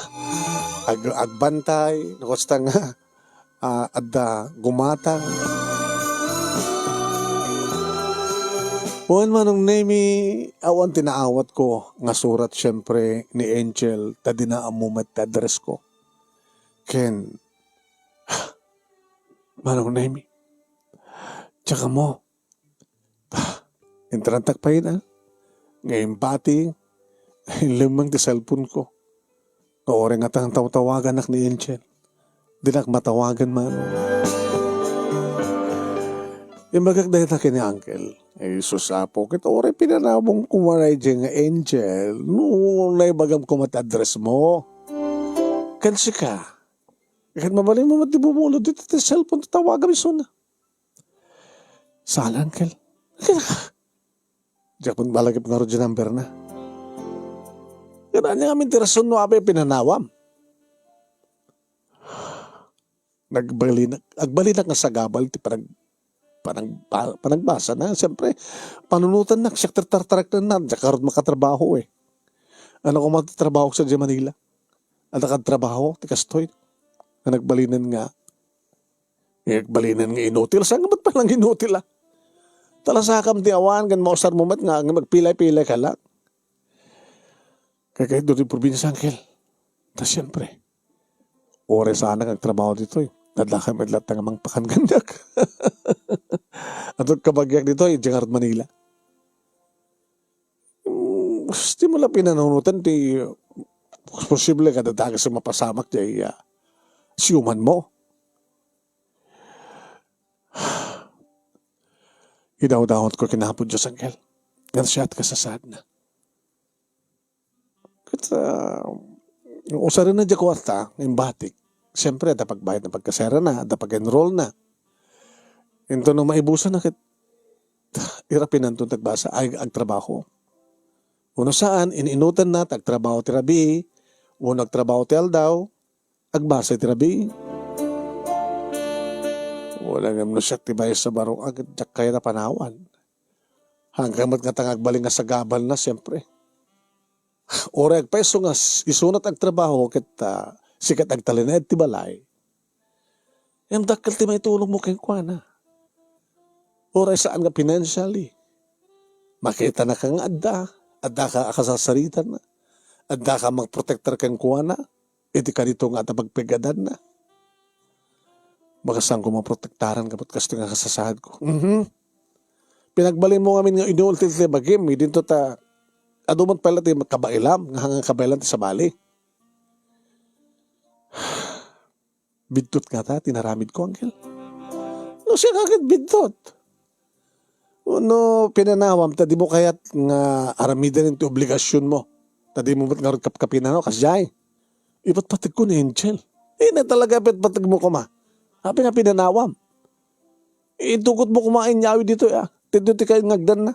ag-, agbantay, no kasta nga, ah, adda gumatang. Wen, Manong Nemi, awan ti naawatko nga surat, siempre, ni Angel, ta dina ammo met ti addressko. Ken, Manong Nemi, diak ammo. Ah, interantak pay na nga imbati, inlemmeng ti cellphone-ko. Nga uray ngata nga tawtawaganak ni Angel, dinak matawagan man. Imbagak dayta ken ni Uncle, "Ay, sus, Apo, ket uray pinanawam koma daydiay nga Angel, no naibagam koma ti address-mo ken sika, ket mabalinmo met ti bumulod ditoy ti cellphone, tawagam isuna." "Saan, Uncle?" "Diak met malagip ngarud diay number-na." "Ket ania ngamin ti rason no apay pinanawam?" Nagbalinak, agbalinak nga sagabal ti panag-, panag-, pa-, panagbasana. Siyempre, panunotannak, siak ti tartareknenna, diak ngarud makatrabaho, eh. Ania koma ti trabahok sadiay Manila? Adda kad trabaho ti kastoy? Nga nagbalinen nga, nga nagbalinen nga inutil. Saan nga met pay lang inutil, ah? Talasakam ti awan, ken mausarmo met nga, nga magpilay-pilayka lang. Kay kayatko ti probinsia, Uncle. Ta siyempre, uray saanak nga agtrabaho ditoy, adda kami met latta nga mangpakan kaniak. Adda kabagiak ditoy, diay ngarud Manila. Mm, dimo la pinanunotan ti posible nga adda dakes nga mapasamak diay, ah, siumanmo. Idawdawatko ken Apo Dios, Uncle, nga siak ti kasasaadna. Ket, ah, usarenna diay kuarta, imbatik. Siyempre, adda pagbayadna pagkasera-na, adda pag-enroll-na. Inton no maibusanna ket, irapinanto ti agbasa, ay, agtrabaho. Wenno saan, in-inutanna, ta agtrabaho ti rabii, wenno agtrabaho ti aldaw, agbasa ti rabii. Wen, ngem no siak ti maysa a baro, ket diak kayat a panawan. Haanka met ngata nga agbalin nga sagabalna, siyempre. Uray agpayso nga s-, isuna ti agtrabaho ket, ah, sika ti agtalinaed ti balay, ngem dakkel ti maitulongmo kenkuana. Uray saan nga financially, makitanaka nga adda, addaka a kasasaritanna, addaka a mangprotektar kenkuana iti kadito nga adda pagpigadanna. Baka saanko maprotektaran ket kastoy nga kasasaadko. Mhm. Pinagbalinmo ngamin nga inutil ti bagim, idinto ta adu met pay la ti kabailam, nga hanggang kabailan ti sabali. Biddut ngata ti naramidko, Uncle. No siak ket biddut. No pinanawam ta dimo kayat nga aramiden ti obligasionmo, ta dimo met ngarud kapkapinanaw, kasdiay. Ipatpategko ni Angel. Eh, na talaga ipatpategmo koma. Apay nga pinanawam? Itugotmo koma inyawid ditoy, ah. Ti ditoy ti kayat nga agdanna.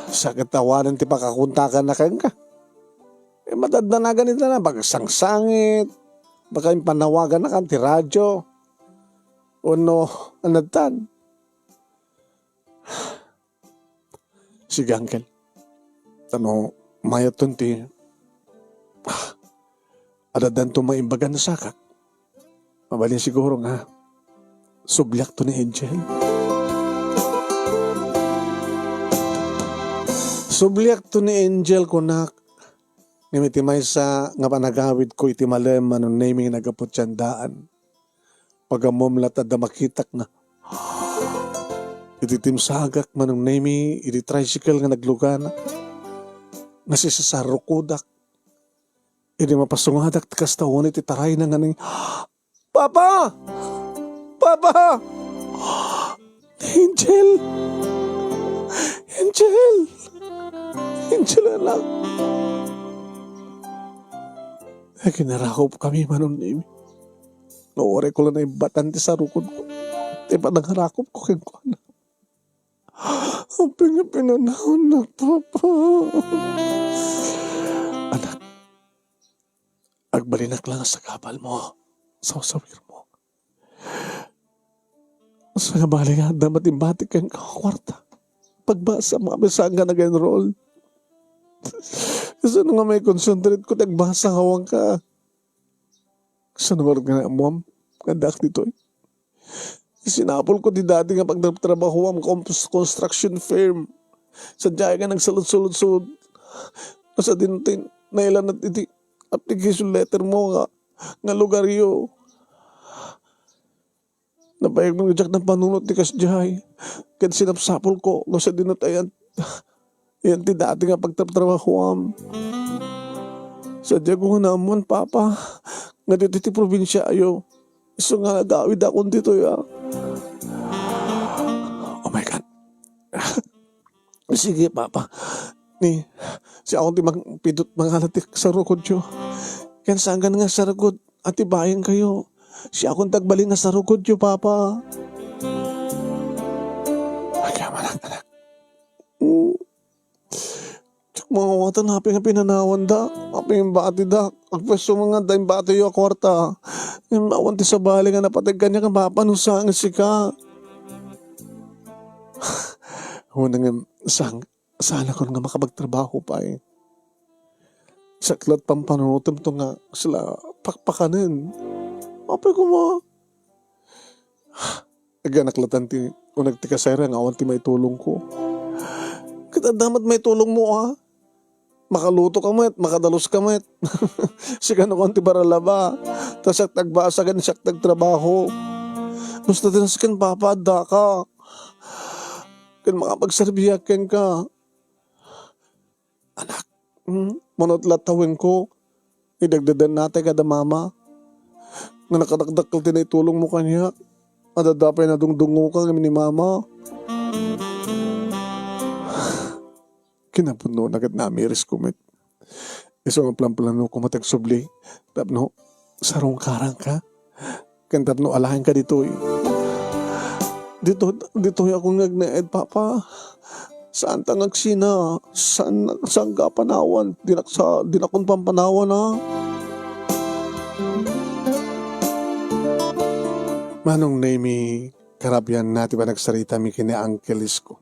Sakit awanen ti pakakontakanna kenka. Eh, madadanagan ita na, baka sangsangit, baka impanawagannakan ti radyo, wenno, anadtan. Sige, Uncle. Ta no mayatton ti, ah, addanto maimbagan a sakak, mabalin siguro nga subliakto ni Angel. Subliakto ni Angel, kunak, ngem iti maysa nga panagawidko iti malem, Manong Nemi, nga naggapu ti sandaan. Pagammom la ta adda makitak nga iti timsagak, Manong Nemi, iti tricycle nga naglugana, nasisasarrukodak. Idi mapasungadak ti kasta, wen iti tarayna nga nang, "Papa! Papa! Angel! Angel! Angel, anak!" Ay, kinarakupkami, Manong Nemi. Nga uray ko la naibbatan ti sarukodko, ti panangarakupko kenkuana. Apay nga pinanawannak, Papa? Anak, agbalinak la nga sagabalmo, sawsawirmo. Sangabali nga adda met imbatik kenka a kuarta. pagbasa, makabisaanka nag-enroll. Kasano nga maikonsentrate ko ti agbasa nga awan ka? Kasano ngarud nga naammuam nga addaak ditoy? Sinapulko ti dati nga pagtratrabahoam, cons-, construction firm. Sadiay nga nagsaludsod-ludsod. Sa dinto ti nailanad iti application letter mo nga, nga lugaryo. Nabayag no diak napanunot ti kasdiay. Ket sinapsapulko no sadino ti ayan, ayan ti dati nga pagtratrabahoam. Sadiay ko nga naammuan, Papa, nga ditoy ti probinsiayo. Isu nga agawidakon ditoy, a. Oh my God. Sige, Papa. Ni, siakon ti mangpidut mangala ti sarukodyo. Ken saan nga sarukod, atibayenkayo. Siakon ti agbalin a sarukodyo, Papa. Agyaman, anak, anak. Mm. Diak mangawatan apay nga pinanawanda, apay nga imbatida. Agpwesto man nga adda imbatiyo a kuarta. Ngem awan ti sabali nga napateg kaniak nga mapanusa nga sika. Wen ngem, sang-, saanakon nga makapagtrabaho pay. Saklat pampanunotem to nga sila pakpakanen. Apay koma, agyanak latan ti uneg ti kasayra nga awan ti maitulongko. Ket adda met maitulongmo, a? Makaluto ka met, makadalus ka met. Sika no, kuan ti baralaba. Ta siak ti agbasa ken siak ti agtrabaho. Basta ti nasken, Papa, adda ka. Ken makapagserbiak kenka. Anak, hmm, manut la tawenko, idagdagdannatay kada mama. Nga nakadakdakkel ti naitulongmo kaniak. Adda pay nadungdungngoka ngem ni mama. Kinapudnona ket namirisko met. Isu nga planplano ko met agsubli tapno sarungkaranka. Ken tapno alaenka ditoy. Dito, ditoy ako nga agnaed, Papa. Saan ta nga agsina? Saan, saan ka panawan? Dinak sa, dinakon pampanawan, ha? Manong Nemi, karabianna ti panagsaritami ken ni Uncle Isko.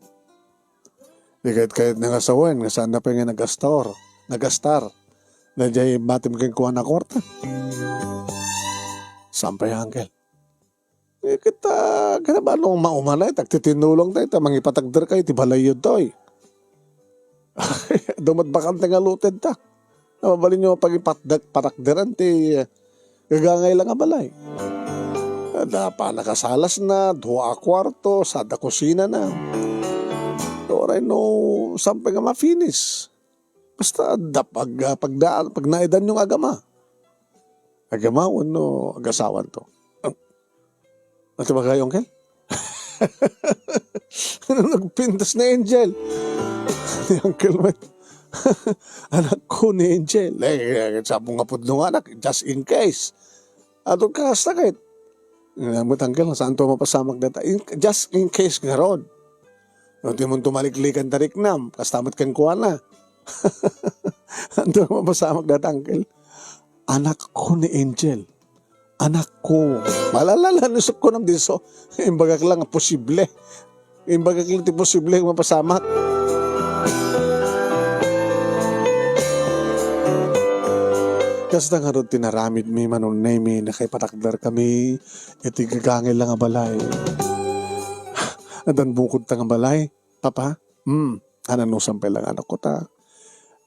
Di kayat-kayatna nga sawen nga saanna pay nga nagastar, nagastar. Daydiay batim kenkuana a kuarta. Saan pay, Uncle? Eh, ket, ah, kinabaanmo nga maumanay, ta agtitinnulongtayo, ta mangipatagderkayo iti balayyo ditoy. Adu met bakante nga lotedta. Mabalinyo nga pagipatdek-, patakderan ti, eh, gagangay la nga balay. Adda pannakasalasna, dua a kuarto, sa adda kusinana. Uray no, saan pay nga ma-finish. Basta adda pag-, pagdaan, pagnaedanyo nga agama. Agama wenno agasawanto. Ano ti ibagayo, Uncle? Ano nagpintas ni Angel? Ni Uncle Mike. Anakko ni Angel. Eh, eh, sabi nga pudno nga anak, just in case. Ato ka, sakit. Nga, but, Uncle, saanto mapasamak data? In, just in case ngarud. No, di mo tumaliklikan tariknam, kasta met kenkuana. Anto mapasamak data, Uncle? Anakko ni Angel. Anakko. Malalala, no, isip ko nam diso. Imbagak lang nga posible. Imbagak lang ti posible nga mapasamak. Kasta ngarud ti naramidmi, Manong Nemi, nakaipatakderkami iti gagangay la nga balay. Addan bukodta nga balay, Papa? Hmm. Ananusan pay lang, anakko, ta,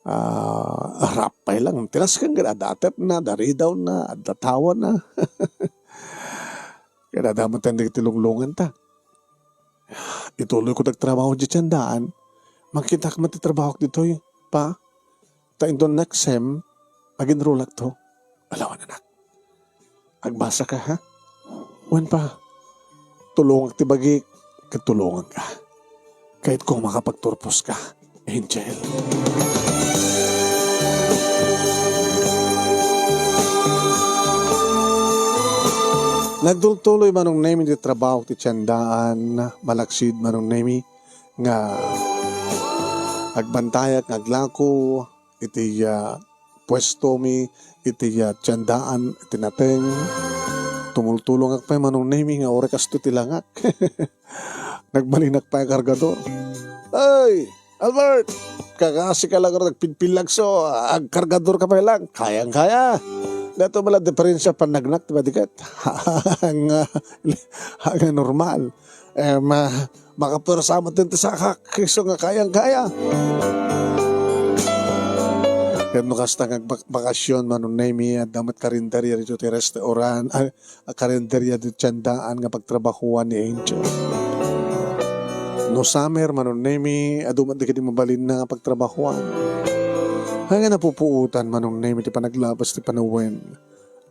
ah, rap pay lang. Ti nasken ket adda atepna, adda ridawna, adda tawana. Ket adda met dagiti lunglunganta. Ituloyko ti agtrabaho idiay tiendaan. Mangkitak met ti trabahok ditoy, Pa. Ta inton next sem, aginrulakto. Alawan, anak. Agbasaka, ha? Wen, Pa. Tulongak ti bagik, ket tulonganka. Kayatko makapagturposka, Angel. Nagtultuloy, Manong Nemi, ti trabaho ti tiendaan, malaksid, Manong Nemi, nga agbantayak nga aglako iti, ah, puestomi, iti, ah, tiendaan, iti nateng. Tumultulongak pay, Manong Nemi, nga uray kastoy ti langak. Nagbalinak pay a kargador. Ay, Albert! Kakasi ka lang ron nagpilpilagso, agkargador ka pa lang. Kayang-kaya. Dito mo lang diferensya panagnak, di ba, diket? Ang, ah, ang normal. Eh, ma-, makapwersa mo din ti sakak. Isu nga kayang-kaya. Ken no kasta nga agbak-, bakasyon, Manong Nemi, adda met karinderya dito ti restaurant. Ay, a karinderya ti tiendaan nga pagtrabahoan ni Angel. No summer, Manong Nemi, adu met dagiti mabalinna nga pagtrabahoan. Ania nga napupuotan, Manong Nemi, ti panaglabas ti panawen.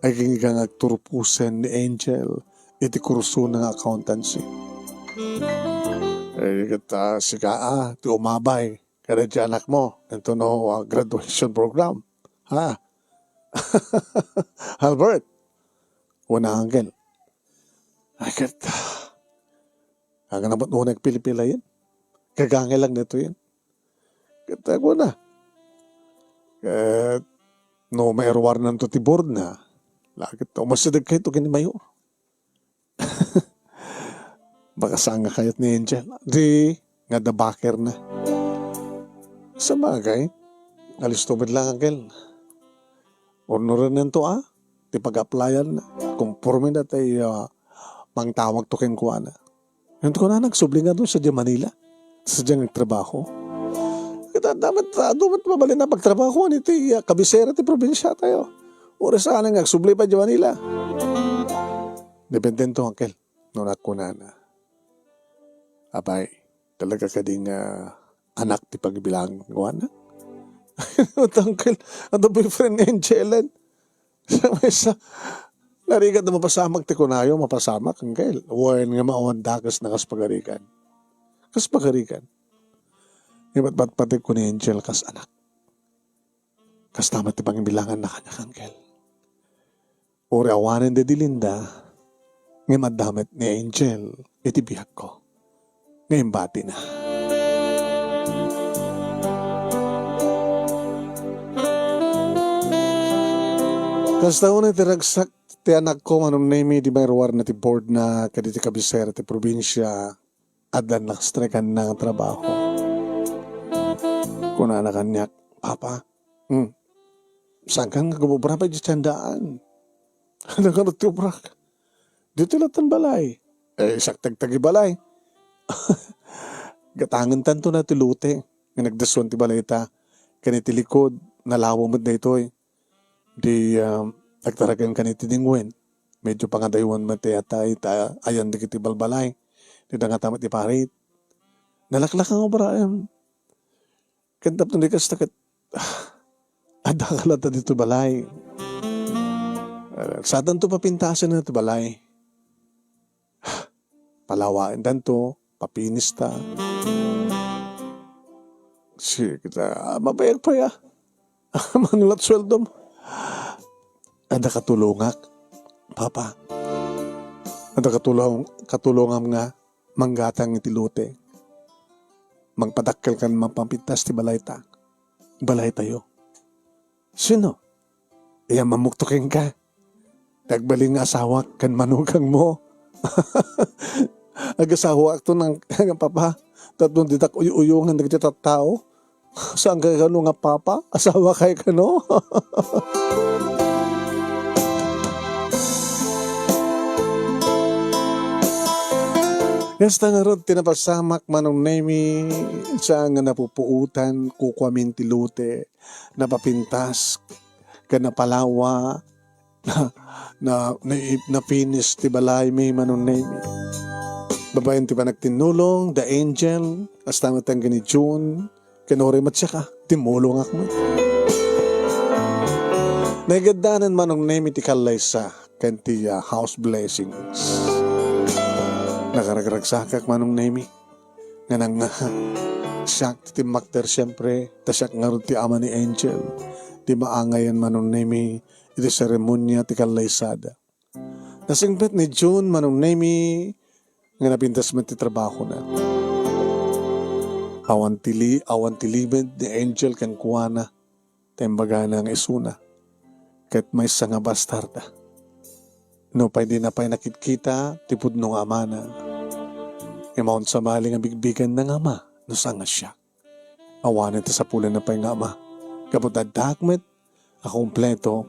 Agingga nga agturposen ni Angel iti kursona nga accountancy. Eh, ket, ah, sika, ah, ti umabay kada ti anakmo, intono, ah, graduation program. Ha? Albert, kuna, Angel. Ay, ket, ang naman unay pilpilayen. Kagangay lang dito yan. Ket, ah, kuna. Ket, no, mairuarnanto ti board na. Lakit, umasideg kayo to kini Mayor. Baka saan nga kayat ni Angel. Di, nga da backer na. Sabagay, alisto met lang, Angel. Ornoren nento, ah, ti pag-applyan na. Konforme na tayo, ah, mangtawag to kenkuana. Yung ko na nagsubli nga doon sa Manila. Sa diyang nagtrabaho. Kita dapat, ah, dapat mabalin na pagtrabaho ni ti, ah, kabisera ti probinsya tayo. Oras sana nga agsubli pa di Manila. Depende to, Angkel. No nakunana. Apay, talaga kadi nga anak ti pagbilang, wana? Tangkel, ano boyfriend ni Angelen? Sa maysa, narigat na mapasamak ti kunayo, mapasamak, Angkel. Wen nga maawanda kas nakas pagarigan. Kas pagarigan. Ibat bat pati ko ni Angel kas anak. Kasta met ti pagbilangan na kanya, Angkel. Uri awanen di Linda, nga maddamet ni Angel iti biag ko. Nga imbati na. Kasta unay ti ragsak ti anakko, Manong Nemi, di mairuar na ti board na kaditi kabisera ti probinsya, addan nakastrekan na nga trabaho. Kunana kaniak, Papa, hmm, saan ka nga gumobra pa di tiendaan? Ano nga ti obrak? Dito latan balay. Eh, isak tagtagi balay. Gatangen tanto na ti lote. Nga nagdasuan ti balay ta. Kani ti likod, nalawa met daytoy. Di, ah, nagtaragan kani ti dingwen. Medyo pangadaywan met ti atay, ta ayan dagiti balbalay. Di dangata met ti parit. Nalaklak nga obra, em. Ket tapno di kasta ket, adda ka latta dito balay. Ah, satan to papintasen na ti balay. Palawaen tanto, papinis ta. Si kita, ah, mabayag pa ya. Manulat sweldo mo. Adda katulongak, Papa. Adda katulong, katulongam nga manggatang iti lote. Mangpadakkel ken mangpapintas ti balayta. Balaytayo. Sino? Iya mamukto kenka. Ti agbalin nga asawak ken manugangmo. Agasawakto nang, nga papa. Tapno ditak uy-uyongan dagiti tattao. Saan kay kano nga papa? Asawa kay kano? Kasta ngarud ti napasamak, Manong Nemi, saan nga napupuotan, kukuamin ti lote, napapintas, ken napalawa, na, na, na, napinis ti balaymi, Manong Nemi. Babaen ti panagtinnulong, da Angel, kasta met ni June, ken uray met siak, timmulongak met. Naigaddanan, Manong Nemi, ti kallaysa ken ti, ah, house blessings. Nakaragragsakak, Manong Nemi, nga nang, siak ti timmakder, siempre, ta siak ngarud ti ama ni Angel, ti maangayan, Manong Nemi, iti seremonia ti kallaysada. Nasingpet ni June, Manong Nemi, nga napintas met ti trabahona. Awan ti li-, awan ti limed ni Angel kenkuana, ta imbagana nga isuna. Ket maysa nga bastarda. Nupay dina pay nakitkita ti pudno nga amana, imaon sabali nga bigbiganna nga ama no saan nga siak. Awanen ti sapulanna pay nga Ama, gapu ta addaak met a kompleto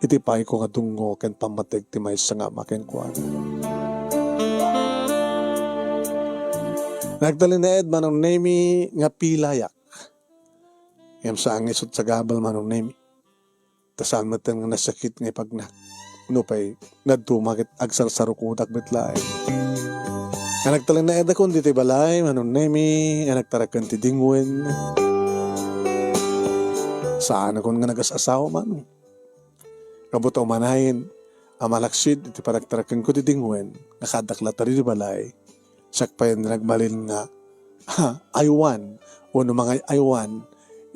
iti payko nga dungngo ken pammateg ti maysa nga Ama kenkuana. Nagtalinaed, Manong Nemi, nga pilayak. Ngem saan nga isut' sagabal, Manong Nemi. Ta saan met nga nasakit nga ipagnak. Nupay, naduma ket agsarsarukodak met laeng. Nga nagtalinaedakon ditoy balay, Manong Nemi, nga nagtaraken ti dingwen. Saanakon nga nagas-asawa, Manong. Gapu ta umanayen a malaksid iti panagtarakenko ti dingwen nga kaaddak latta ditoy balay. Siak pay nga nagbalin nga, ha, aywan, wenno mangay-aywan,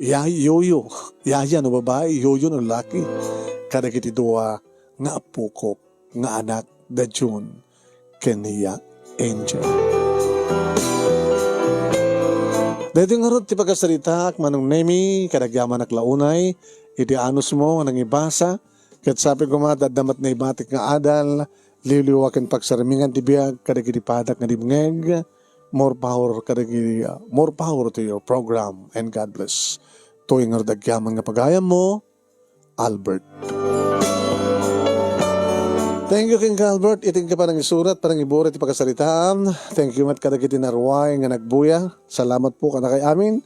ya-, yoyo, yaya no babai, yoyo no laki, kadagiti dua nga appokok nga anak da June ken ni Angel. Daytoy ngarud ti pakasaritaak, Manong Nemi, kadagyamanak la unay iti anusmo nga nangibasa, ket sapay koma ta adda met naibatik nga adal, liwliwa ken pagsarmingan ti biag kadagiti padak nga dimngeg. More power kadagiti, uh, more power to your program, and God bless. Toy ngarud agyaman nga pagayammo, Albert. Thank you, King Albert. Iti panangisurat, panangibura ti pakasaritaan. Thank you met kadagiti naruay nga nagbuya. Salamat po kadakay amin.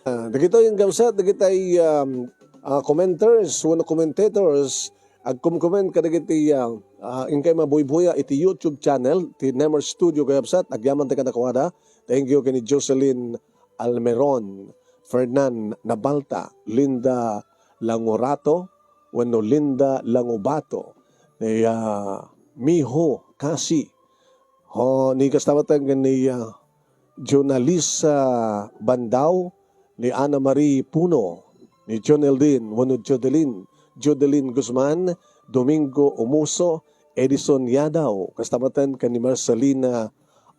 Ah, dagitoy nga kabsat, dagitay, um, ah, commenters, wenno commentators, agkomcomment kadagiti, ah, ah, inkay mabuybuya iti YouTube channel ti Nemer Studio, kakabsat, agyaman ti kadakuada. Thank you ken ni Jocelyn Almeron, Fernan Nabalta, Linda Langorato, wenno Linda Langobato, ni, ah, Miho Kasi, ho, ni kasta met ken ni, ah, Jonalisa Bandao, ni Ana Marie Puno, ni John Eldin, wenno Jodelin, Jodelin Guzman, Domingo Umuso, Edison Yadaw, kasta met ken ni Marcelina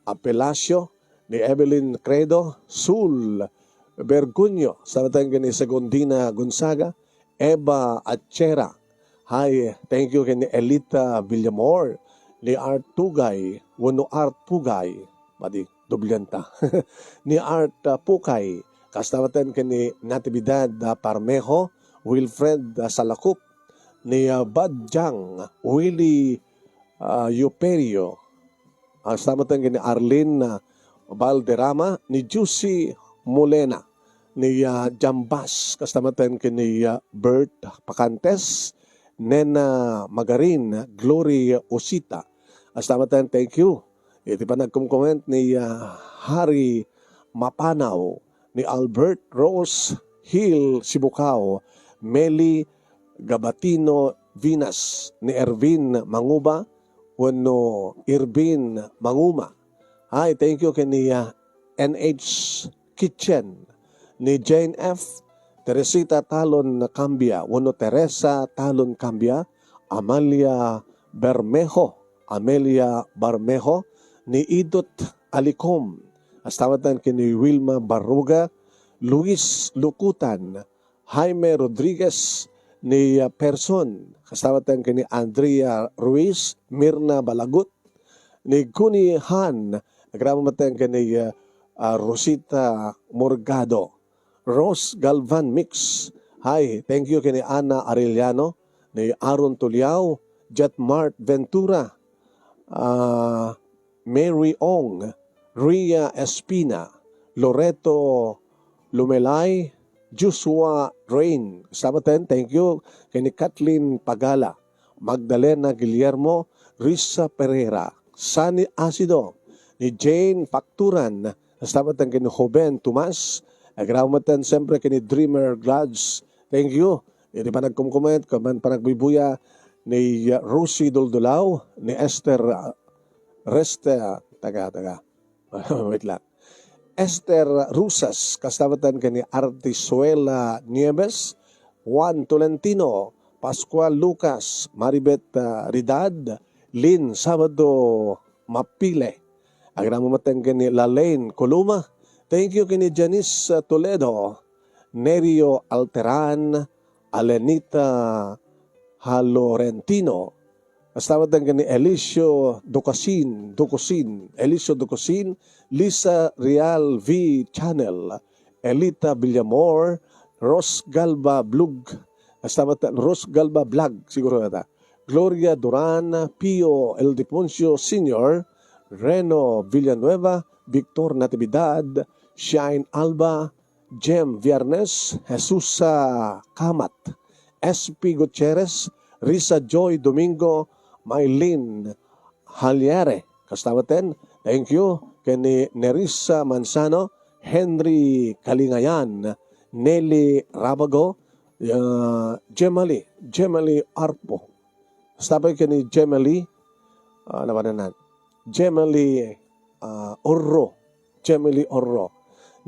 Apelacio, ni Evelyn Credo, Sul Bergunio, kasta met ken ni Segundina Gonzaga, Eva Achera. Hi, thank you ken ni Elita Villamor, ni Art Tugay, wenno Art Pugay. Madi, doblenta. Ni Art, ah, Pukay, kasta met ken ni Natividad, ah, Parmejo, Wilfred, ah, Salacup, ni, ah, Badjang, Willie, ah, Yuperio, kasta met ken ni Arlene, ah, Valderrama, ni Juicy Molena, ni, ah, Jambas, kasta met ken ni, ah, Bert Pacantes, Nena Magarin, Glory Osita. Kasta met, thank you. Iti panagkomcomment ni, ah, Harry Mapanaw, ni Albert Rose Hill Sibukao, Meli Gabatino Vinas, ni Ervin Manguba, wenno Irvin Manguma. Hi, thank you ken ni, ah, N H Kitchen, ni Jane F, Teresita Talon Cambia, wenno Teresa Talon Cambia, Amalia Bermejo, Amelia Bermejo, ni Idot Alicom, kasta met ken ni Wilma Barruga, Luis Lukutan, Jaime Rodriguez, ni, ah, Person, kasta met ken ni Andrea Ruiz, Mirna Balagut, ni Guni Han, agraman met ken ni, ah, ah, Rosita Morgado, Rose Galvan Mix. Hi, thank you ken ni Ana Arellano, ni Aaron Tuliao, Jetmart Ventura, ah, Mary Ong, Ria Espina, Loreto Lumelay, Joshua Rain. Kasta met, thank you ken ni Kathleen Pagala, Magdalena Guillermo, Risa Pereira, Sunny Asido, ni Jane Facturan, kasta met ken ni Joven Tomas, agraman met siyempre ken ni Dreamer Glads. Thank you. Iti panagkomcomment, ken panagbubuya ni Rosie Duldulao, ni Esther, ah, Reste, taga, taga. Wait lang. Esther Rusas, kasta met ken ni Artisuela Nieves, Juan Tolentino, Pascual Lucas, Maribet, ah, Ridad, Lynn Sabado Mapile. Agraman met ken ni Lalaine Coloma. Thank you ken ni Janice, ah, Toledo, Nerio Alteran, Alenita Halorentino, Kasta met ken ni Elicio Ducasin, Ducusin, Elicio Ducusin, Lisa Real V Channel, Elita Villamor, Ros Galba Blog, kasta met Ros Galba Vlog, siguro ata. Gloria Duran, Pio Ildefonso Senior, Reno Villanueva, Victor Natividad, Shine Alba, Jem Viernes, Jesusa Kamat, S P Gutierrez, Risa Joy Domingo, Maylin Haliere, kasta met ken, thank you, ken ni Nerissa Manzano, Henry Kalingayan, Nelly Rabago, ah, Jemali, Jemali Arpo. Kasta met ken ni Jemali, ah, napanan, Jemali, ah, Orro, Jemali Orro,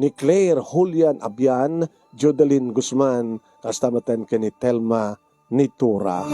ni Claire Julian Abian, Jodeline Guzman, kasta met ken ni Telma Nitura.